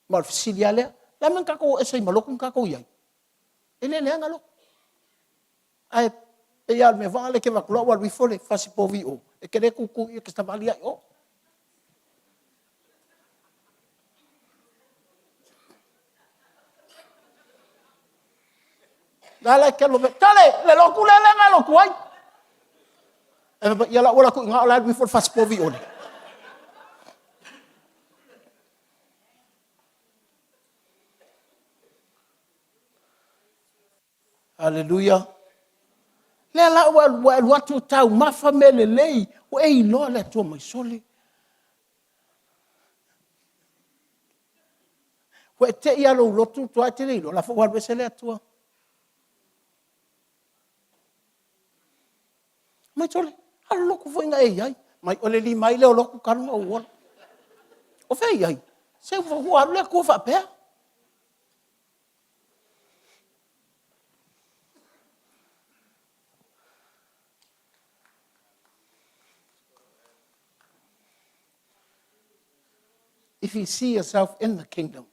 Ma o le fesili lava lea, o le a le mea na tatou o ese ai ma lotu na tatou i ai? E le leaga lotu. Ae pei lava o le mea foi lea e te vaai atu loa ua alu ifo le fasipovi i o, e te le tutu i i e te savali lava i o. La la e te alu atu, tale, le lotu lea na e lotu ai. Ae fai mai, ia o le a ou alu atu i ina o la e alu ifo le fasipovi i o. Aleluia. Lea la ua e alu atu taumafa mea lelei, ua e iloa le Atua mai sole. Ua e te i lava i lou lotu tuai e te le iloa, o la foi ua alu ese le Atua. Mai sole, a o le lotu foi na e i ai. Mai o le limai lea o lotu talu ona ou ola. O fea e i ai? Se ua alu le Atua faapea. If you see yourself in the kingdom,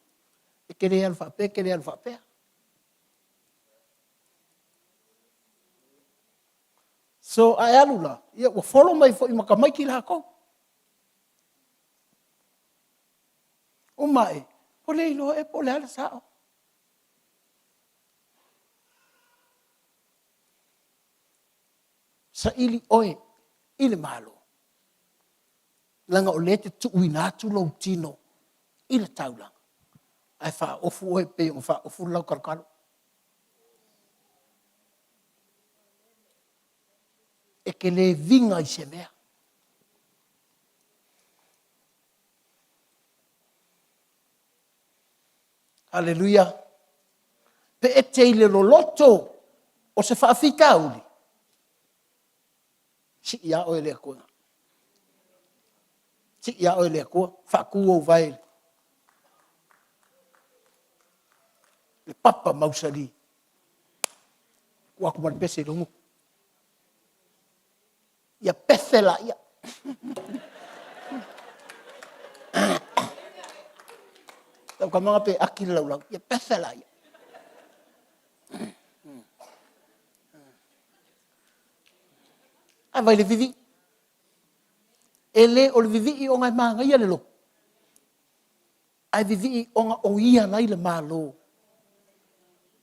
e te le alu faapea, e te le alu faapea. So, a e alu la, ia ua follow mai foi ma tamaiti latou. Uma ae, ua le iloa ea po o le a le sao. Saili oe i le Malo, leaga o lea e te tuuina atu lou tino i le taulaga, ae faaofu oe pei ona faaofu le lautalotalo. E te le viga i se mea. Aleluia. Pe e te i le loloto o se faafitauli, sii lava oe e le Atua. Sii lava oe e le Atua, faatu ou vae i le papa mausali. Tuu atu ma le pese i lou gutu. Ia pefe laia. Lau tamaga pe aki le laulau, ia pefe laia. A vai le vivii. E le o le vivii ona e manaia le lotu, ae vivii ona o ia la i le Malo.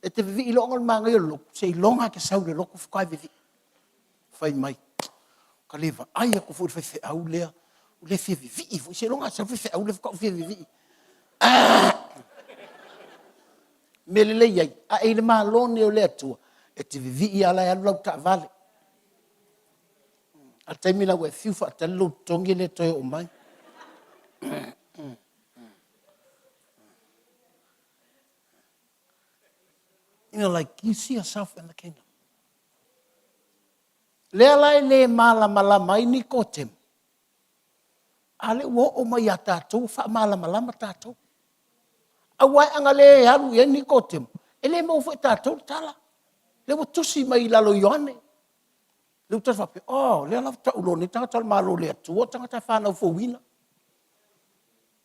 E te vivii loa ona o le manaia o le lotu, seiloga e te sau i le lotu faatoa e vivii. Fai mai, ka le vaai atu foi i le faifeau lea, ua le fia vivii foi, seiloga a sau le faifeau lea faatoa ou fia vivii. Ah! Mea lelei ai, a e i le Malo nei o le Atua, e te vivii lava la e alu lau taavale. A le taimi la ua e fiu faatali lou totogi e le toe oo mai. You know, like, you see yourself in the kingdom. Lea la e le malamalama ai Nikotemo, a lea ua oo mai ia tatou ua faamalamalama tatou. Aua e ana le alu i ai Nikotemo, e le maua foi e tatou le tala. Lea ua tusi mai i lalo o Ioane. Lea ua tatou faapea, oh, lea la faatoa ou iloa nei tagata o le Malo o le Atua, o tagata e fanau fouina.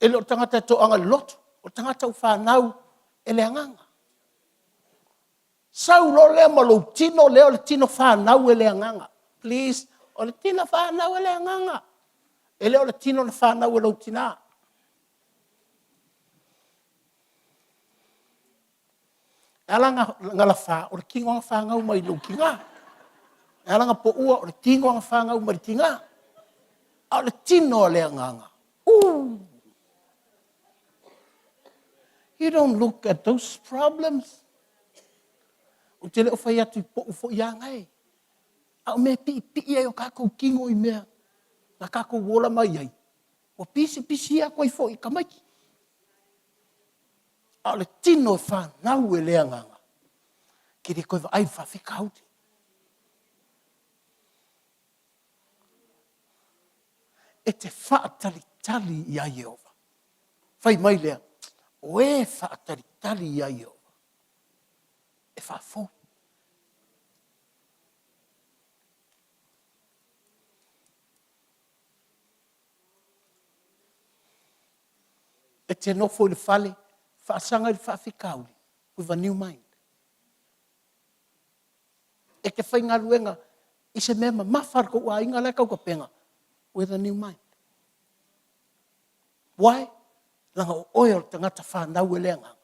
E le o le tagata e toaga i le lotu, o le tagata ua fanau e le Agaga. Sau loa lea ma lou tino lea o le tino fanau e le Agaga. Please, o le tino fanau e le Agaga. E le o le tino na fanau e lou tinā. E ala na lafā, o le tino na fanau mai lou tinā. E ala na poua, o le tino na fanau mai le tinā. A o le tino a le agaga, ooh! You don't look at those problems. Ou te le o fai atu i poʻu foi aga e. A o mea e piipii ai o tatou tino i mea na tatou ola mai ai, ua pisipisi atu ai foi i tamaiti. A o le tino e fanau e le agaga, ke le toe vaai i le faafitauli. E te faatalitali iā Ieova. Fai mai lea, o e faatalitali iā Ieova, e faafou. E te nofo i le fale, faasaga i le faafitauli with a new mind. E te faigaluega i se mea mamafa a le tou aiga la e tautapega with a new mind. Why? Leaga o oe o le tagata fanau e le Agaga.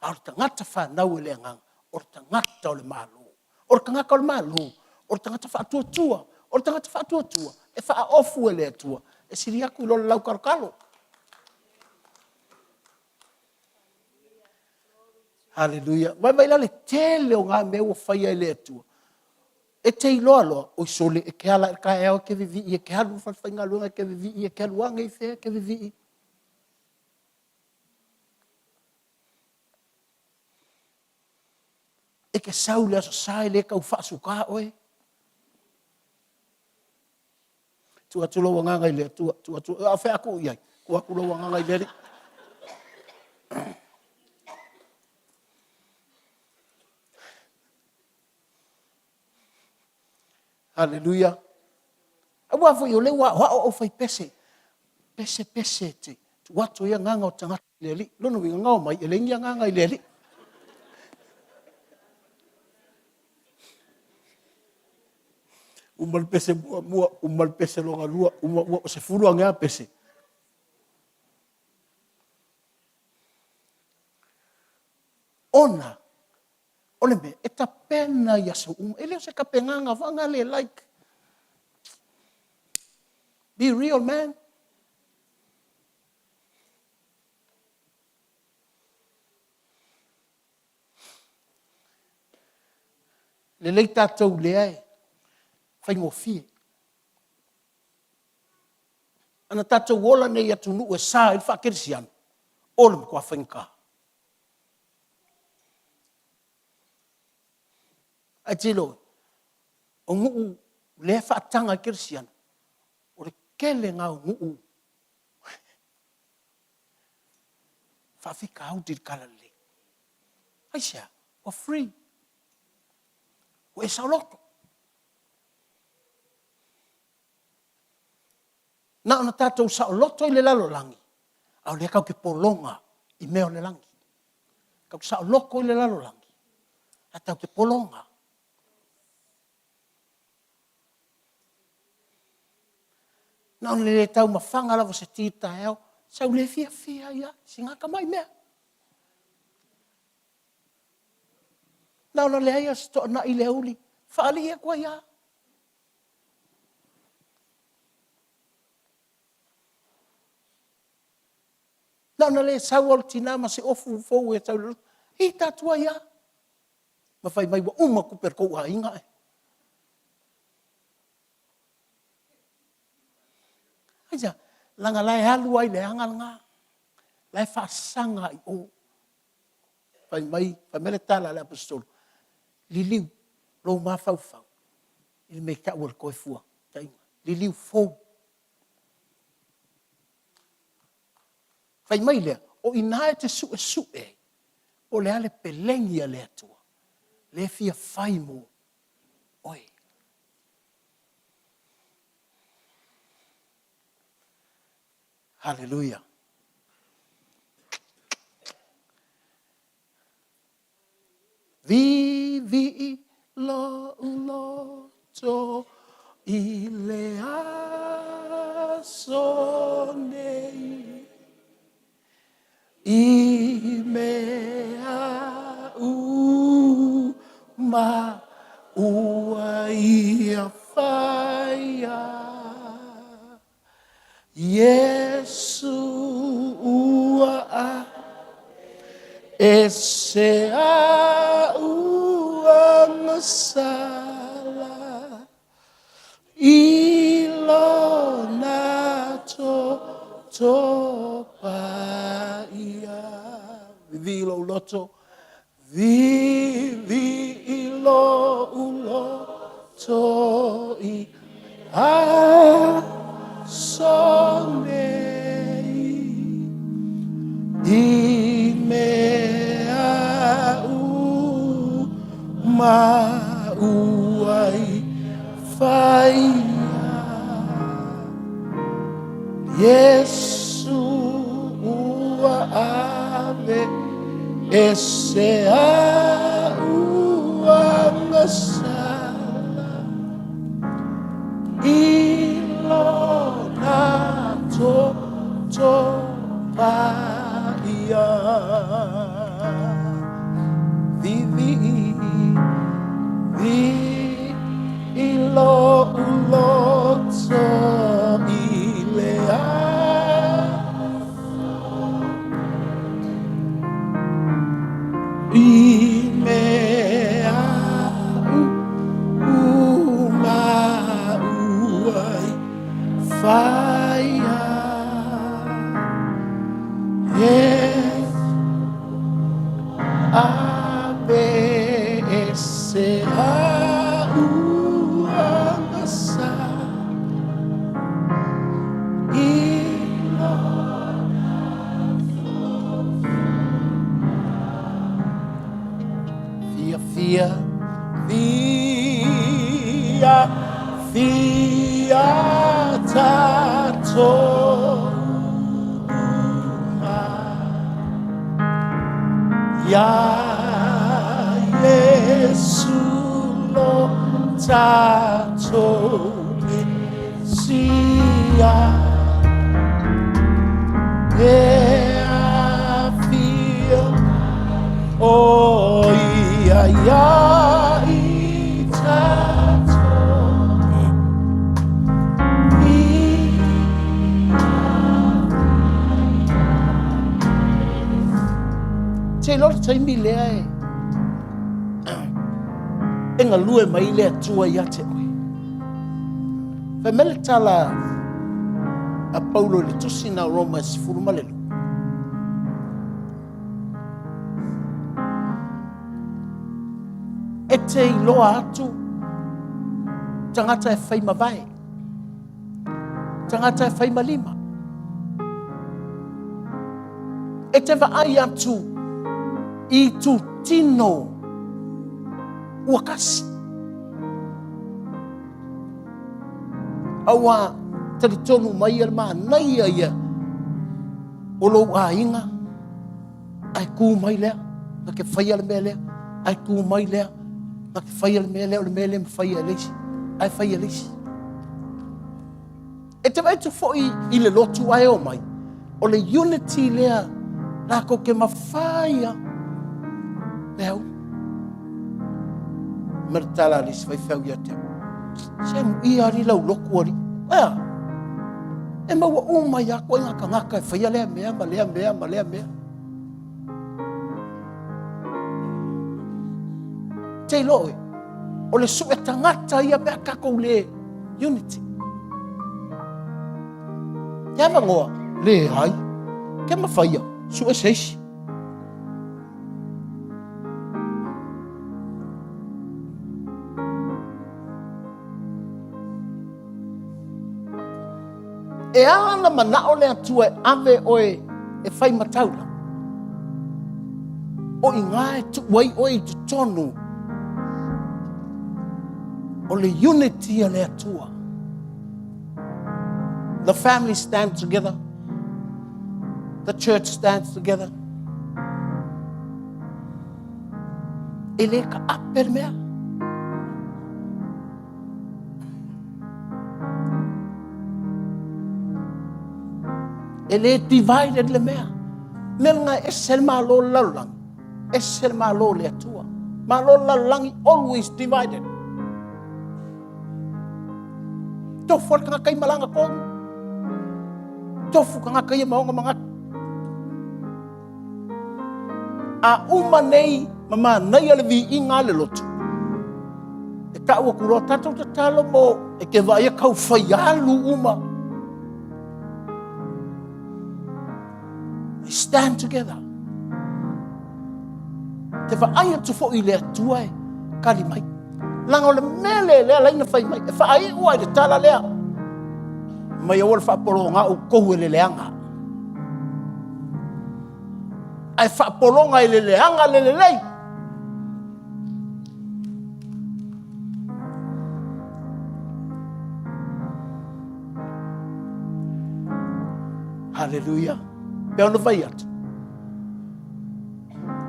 A o le tagata fanau e le Agaga, o le tagata o le Malo. O le tagata o le Malo, o le tagata faatuatua. O le tagata faatuatua, e faaofu e le Atua, e sili atu i lo le lautalotalo. Haleluia. Vaai la le tele o na mea ua faia e le Atua. E te iloa loa, oi sole, e te ala i le taeao e te vivii, e te alu i le falefaigaluega e te vivii, e te alu ane i fea e te vivii. E te sau i le Aso Sa e le tau faasutā oe. Tuu atu lou agaga i le Atua, tuu atu, a o fea a tuu i ai? Tuu atu lou agaga i le Alii. Haleluia. Aua foi o lea ua aoao au fai pese. Pese pese te tuu atu ai agaga o tagata i le Alii. Lona uiga, na omai e leai ni agaga i le Alii. Uma le pese muamua, uma le pese lona lua, uma, ua 10 ane a pese. Ona o le mea e tapena i aso uma. E le o se tapenaga faagale like be real man. Lelei tatou lea e faigofie. Ana tatou ola nei i atunuu e sa ai le faakerisiano, o le matua faigata. Ae tiloi, o nuu lea e faataga ai kerisiano, o le tele lena o nuu faafitauli i le talalelei. Aisea? Ua free. Ua e saoloto. Na ona tatou saoloto i le lalolagi, a o lea tatou te pologa i mea o le lagi. Tatou te saoloto i le lalolagi, ae tatou te pologa. Na ona le taumafaga lava o se ti i le taeao, sau le fiafia ai lava, sina tamai mea. Na ona leai lava o se toanai i le aoauli, faalii atu ai lava. Na ona le sau lava o le tina ma se ofu fou e sau i le lotu, ita atu ai lava, ma fai mai ua uma tupe a lo outou aiga ae. Aisea? Leaga o la e alu lava i le aga lena, o la e faasaga lava i o. Fai mai le tala a le Aposetolo, liliu lou mafaufau i le mea e tau o le toefuataiga, liliu fou. Fai mai lea, o i ina e te suesue ai po o le a le pelegi a le Atua lea e fia fai mo oe. Haleluia. Viivii lou loto i le aso. Iesu ua a e se a ua gasala i lona toto paia. Vivi lou loto, vivi i lou loto i aso nei i mea uma ua i faia. Iesu ua ave e se a'u agasala i lona toto paia. Vivi, vivi i lo'u loto i le I mea uma ua i faia. E ave e se a'u agasala i lona Fia fia fia fia tatou uma Iā Iesu lo tatou Mesia E afio o ia ia i tatou Te iloa le taimi lea e e galue mai le Atua ia te oe. Fai mai le tala a Paulo i le tusi na Roma e 12. E te iloa atu tagata e fai mavae, tagata e fai malima. E te vaai atu i tutino ua kasi. Aua talitonu mai ia le manaia ia o lou aiga, ae kū mai lea, na ke faia le mea lea, ae kū mai lea, na ke faia le mea lea, o le mea lea mafaia e le isi, ae faia e le isi. E te vaai atu foi i le lotu ae o mai, o le unity lea lakou ke mafaia le au. Ma le tala a le isi faifeau ia te au. Se muia ali lau lotu ali. Ea, e maua uma ia koe ngā kangaka e whaia lea mea, ma lea mea, ma lea mea. Te iloa oe, o le sue tagata ia pe a takou le unity. Te avanoa, leai, ke mawhaia, sue se isi. E ala na manao le Atua e ave oe e whai mataula. O i ngā e tuu ai oe i totonu o le unity a le Atua. The family stand together. The church stands together. E le ka ape le mea. E le divided le mea. Mea nga ese le malo le lalolagi, ese le malo le Atua. Malo le lalolagi always divided. Tofo le tagata i malaga tonu. Tofu tagata ia ma ona manatu. A uma nei ma manaia le viiga a le lotu, e tau atu loa tatou tatalo mo e te vaaia tau fai alu uma. They stand together. Te vaai atu foi i le Atua e kali mai. Leaga o le mea lea lea lai na fai mai, e faaiu ai le tala lea. Mai aua le faapologa outou e le leaga. Ae faapologa i le leaga le lelei. Haleluia. Pe ona fai atu.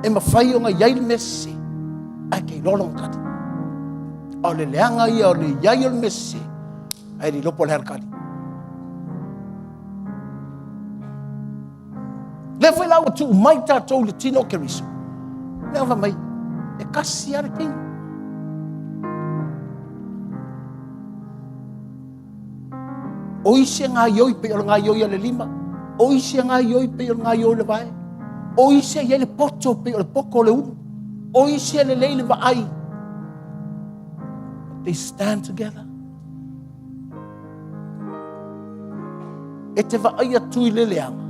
E mafai ona i ai le mea sese, ae te iloa lona kali. A o le leaga ia o le i ai o le mea sese, ae le iloa po o le a le kali. Lea foi la ua tuu mai tatou i le tino o Keriso. Lea fai mai, e kasi lava le tino. O isi e gaioi pei o le gaioi a le lima, o isi e gaioi pei o le gaioi o le vae, o isi e i ai le poto pei o le poto o le ulu, o isi e lelei le vaai. They stand together. E te vaai atu i le leaga,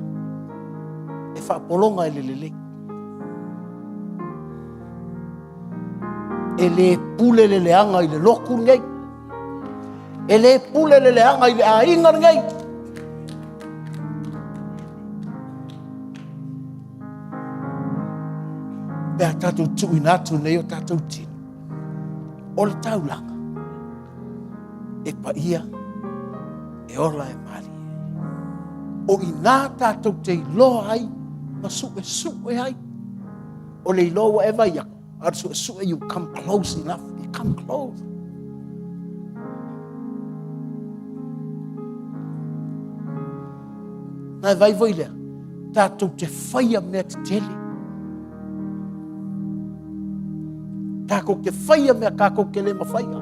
e faapologa i le lelei. E le pule le leaga i le lotu lenei. E le pule le leaga i le aiga lenei. Pe a tatou tuuina atu nei o tatou tino, o le taulaga, e paia, e ola e malie. O i nā tatou te iloa ai ma suesue ai. O le iloa ua e vai aku, a o le suesue you come close enough, you come close. Na e vai foi lea, tatou te whaia mea tetele. Takou te whaia mea kakou ke le mawhaia.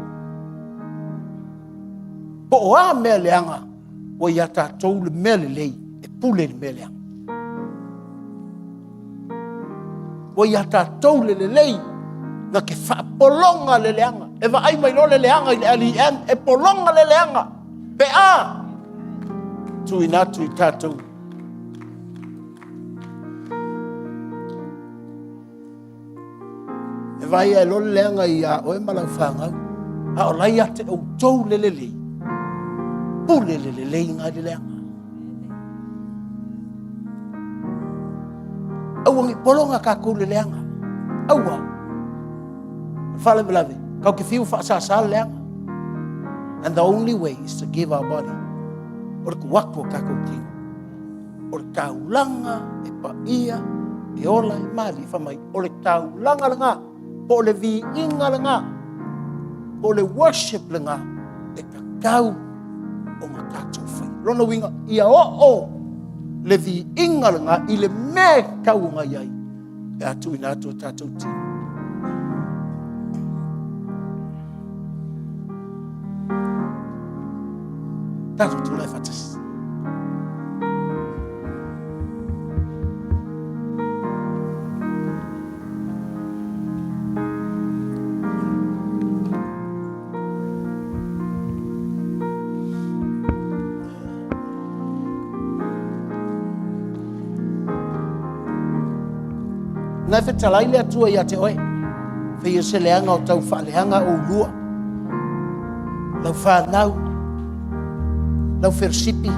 Po o a mea leaga, ua ia tatou le mea lelei e pule le mea leaga. Ua ia tatou le lelei na ke faapologa le leaga. E vaai mai loa le leaga i le LEM, e pologa le leaga. Pe a, tuuina atu i tatou. E vaai ae loa le leaga ia oe ma lau fanau, a o la ia te outou le lelei, pule le lelei ngai le leaga. Aua ni pologa kākou le leaga. Aua. Faalavelave, kau ke fiu whaasasa le leaga. And the only way is to give our body. O le kuaku o kākou tino. O le taulaga e paia, e ola e malie, fai mai, o le taulaga lena, po o le viiga lena, po o le worship lena, e tatau ona tatou faia. Lona uiga, ia oo le viiga lena i le mea e tatau ona i ai, pe a tuuina atu o tatou tino. Tatou tulai faatasi. Na e fetalai le Atua ia te oe, fai o se leaga o tau faaleaga oulua, lau fanau, lau felosipi,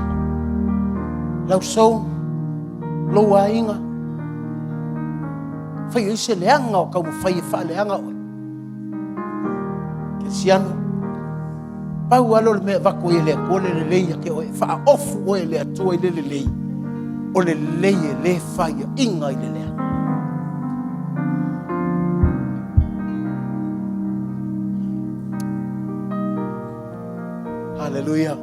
lau sou, lou aiga. Fai o se leaga o taumafai e faaleaga oe. Kerisiano, pau lava lea o le mea e avatu ai e le Atua le lelei ia te oe, e faaofu oe e le Atua i le lelei, o le lelei e le faiaina i le leaga. Haleluia.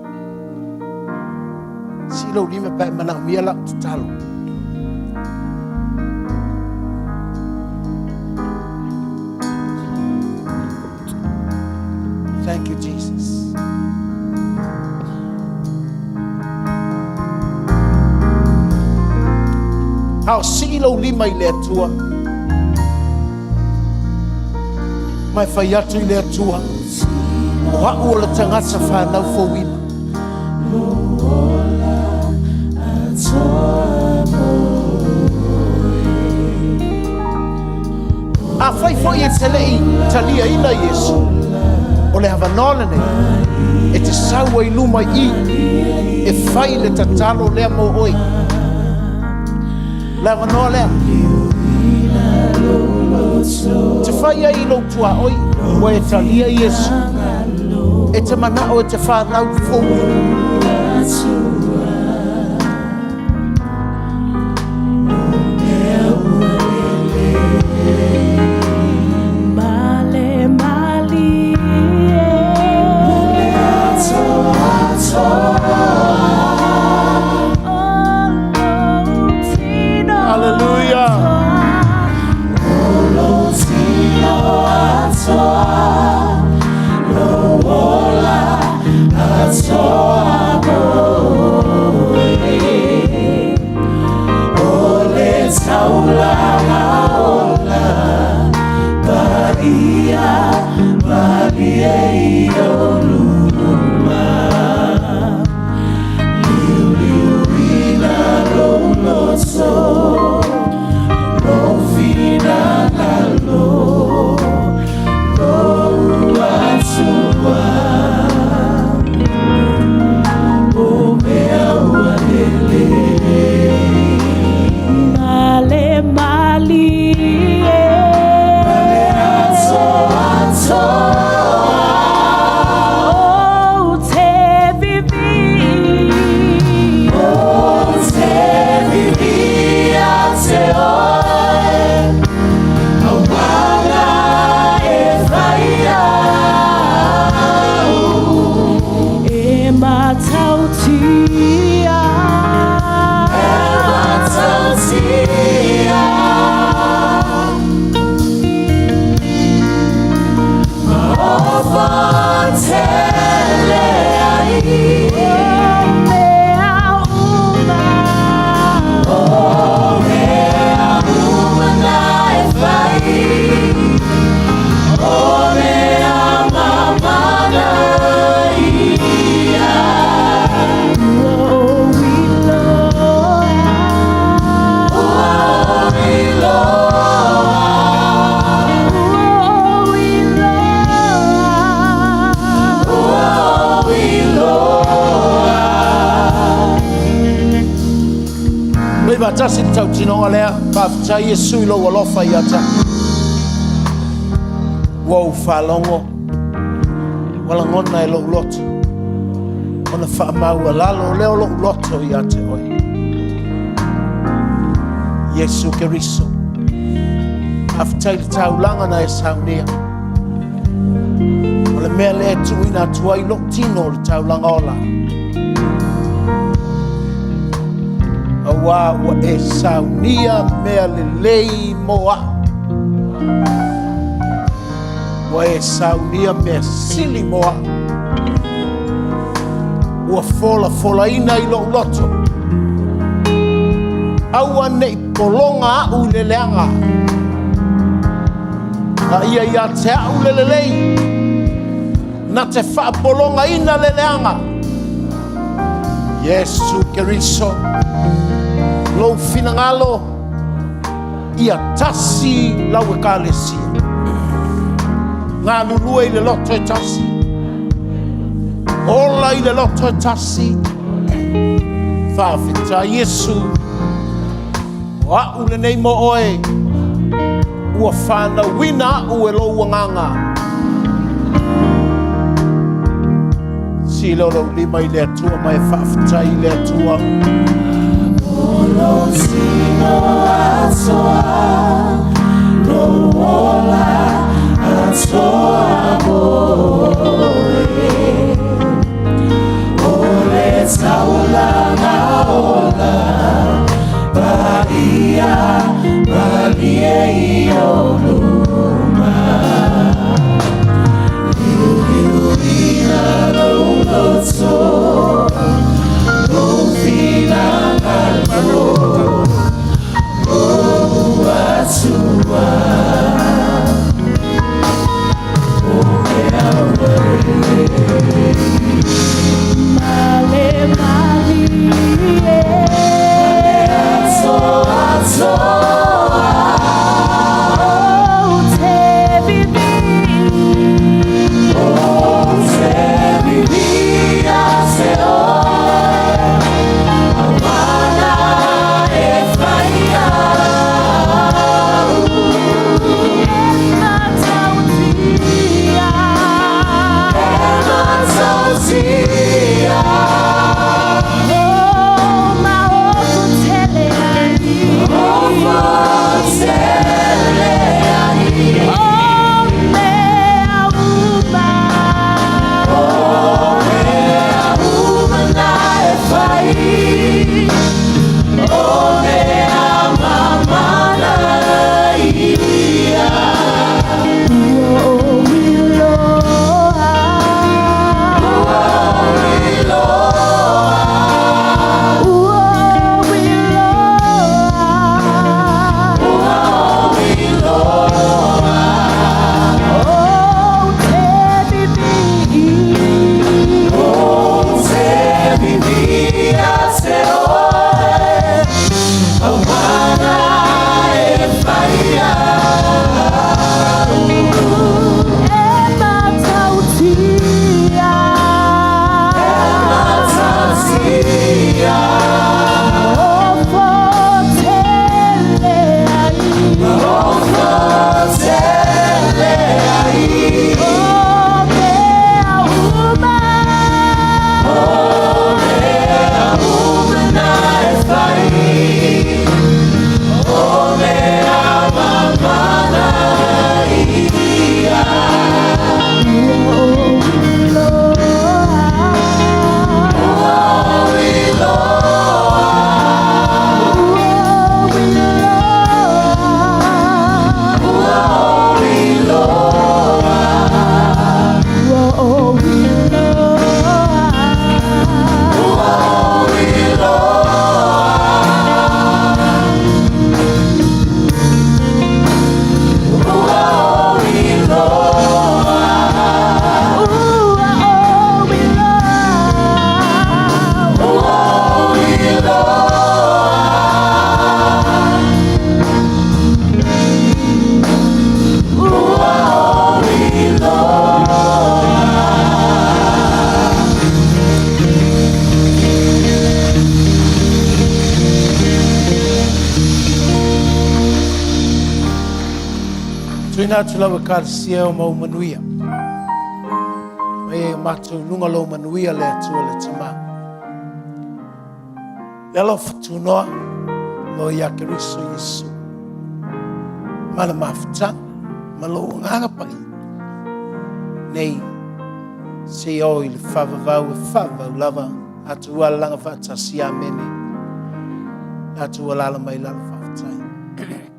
Sii lou lima pe a e manaomia lau tatalo. Thank you, Jesus. A o sii lou lima i le Atua. Ma e fai atu i le Atua, o a'u o le tagata fanau fouina. Afai foi e te le i taliaina Iesu, o le avanoa lenei e te sau ai i luma i i e fai le tatalo lea mo oe. Le avanoa lea. Te fai ai i lou tuaoi ua e talia Iesu. E te manao e te fanau fouina. Hallelujah. Fai faatasi le tautinoga lea, Faafetai Iesu i lou alofa ia te au. Ua ou faalogo, ua lagona e lou loto, ona faamaualalo lea o lou loto ia te oe. Iesu Keriso, faafetai i le taulaga na e saunia. O le mea lea e tuuina atu ai lou tino o le taulaga ola. Auā ua e saunia mea lelei mo a'u. Ua e saunia mea sili mo a'u. Ua folafolaina i lou loto. Aua ne i pologa a'u i le leaga. A ia ia te a'u le lelei. Na te faapologaina le leaga. Iesu Keriso, lou finagalo ia tasi lau Ekalesia. Galulue i le loto e tasi. Ola i le loto e tasi. Faafetai Iesu, o a'u lenei mo oe. Ua fanauina a'u e lou agaga. Sila o lou lima i le Atua ma e faafetai i le Atua. O lou tino atoa, lou ola atoa moe. O le taulaga ola, paia malie i ou luma. Liuliuina lou loto, lou finagalo. ai O mea mamana ia Ua ou iloa Ua ou iloa Ua ou iloa Ua ou iloa Ou te vivii Ou te vivii ia te oe Auana e whai au E matautia E matautia O fotele ai O fotele ai O mea uma O mea uma na e whai O mea mamana ia Ua ou iloa Ua ou iloa Ua ou iloa Ua ou iloa Ua ou iloa Ua ou iloa Ua ou iloa Ua ou iloa Ua ou iloa Ua ou iloa. Tuina atu lau Ekalesia o mau manuia. Mai e matou luga lou manuia le Atua le Tama. Le alofa tunoa lo ia Keriso Iesu. Ma le mafutaga ma lou agaga paia. Nei seia oo i le faavavau e faavavau lava atu alalaga faatasi. Amene. Atu alala mai lalo faafetai.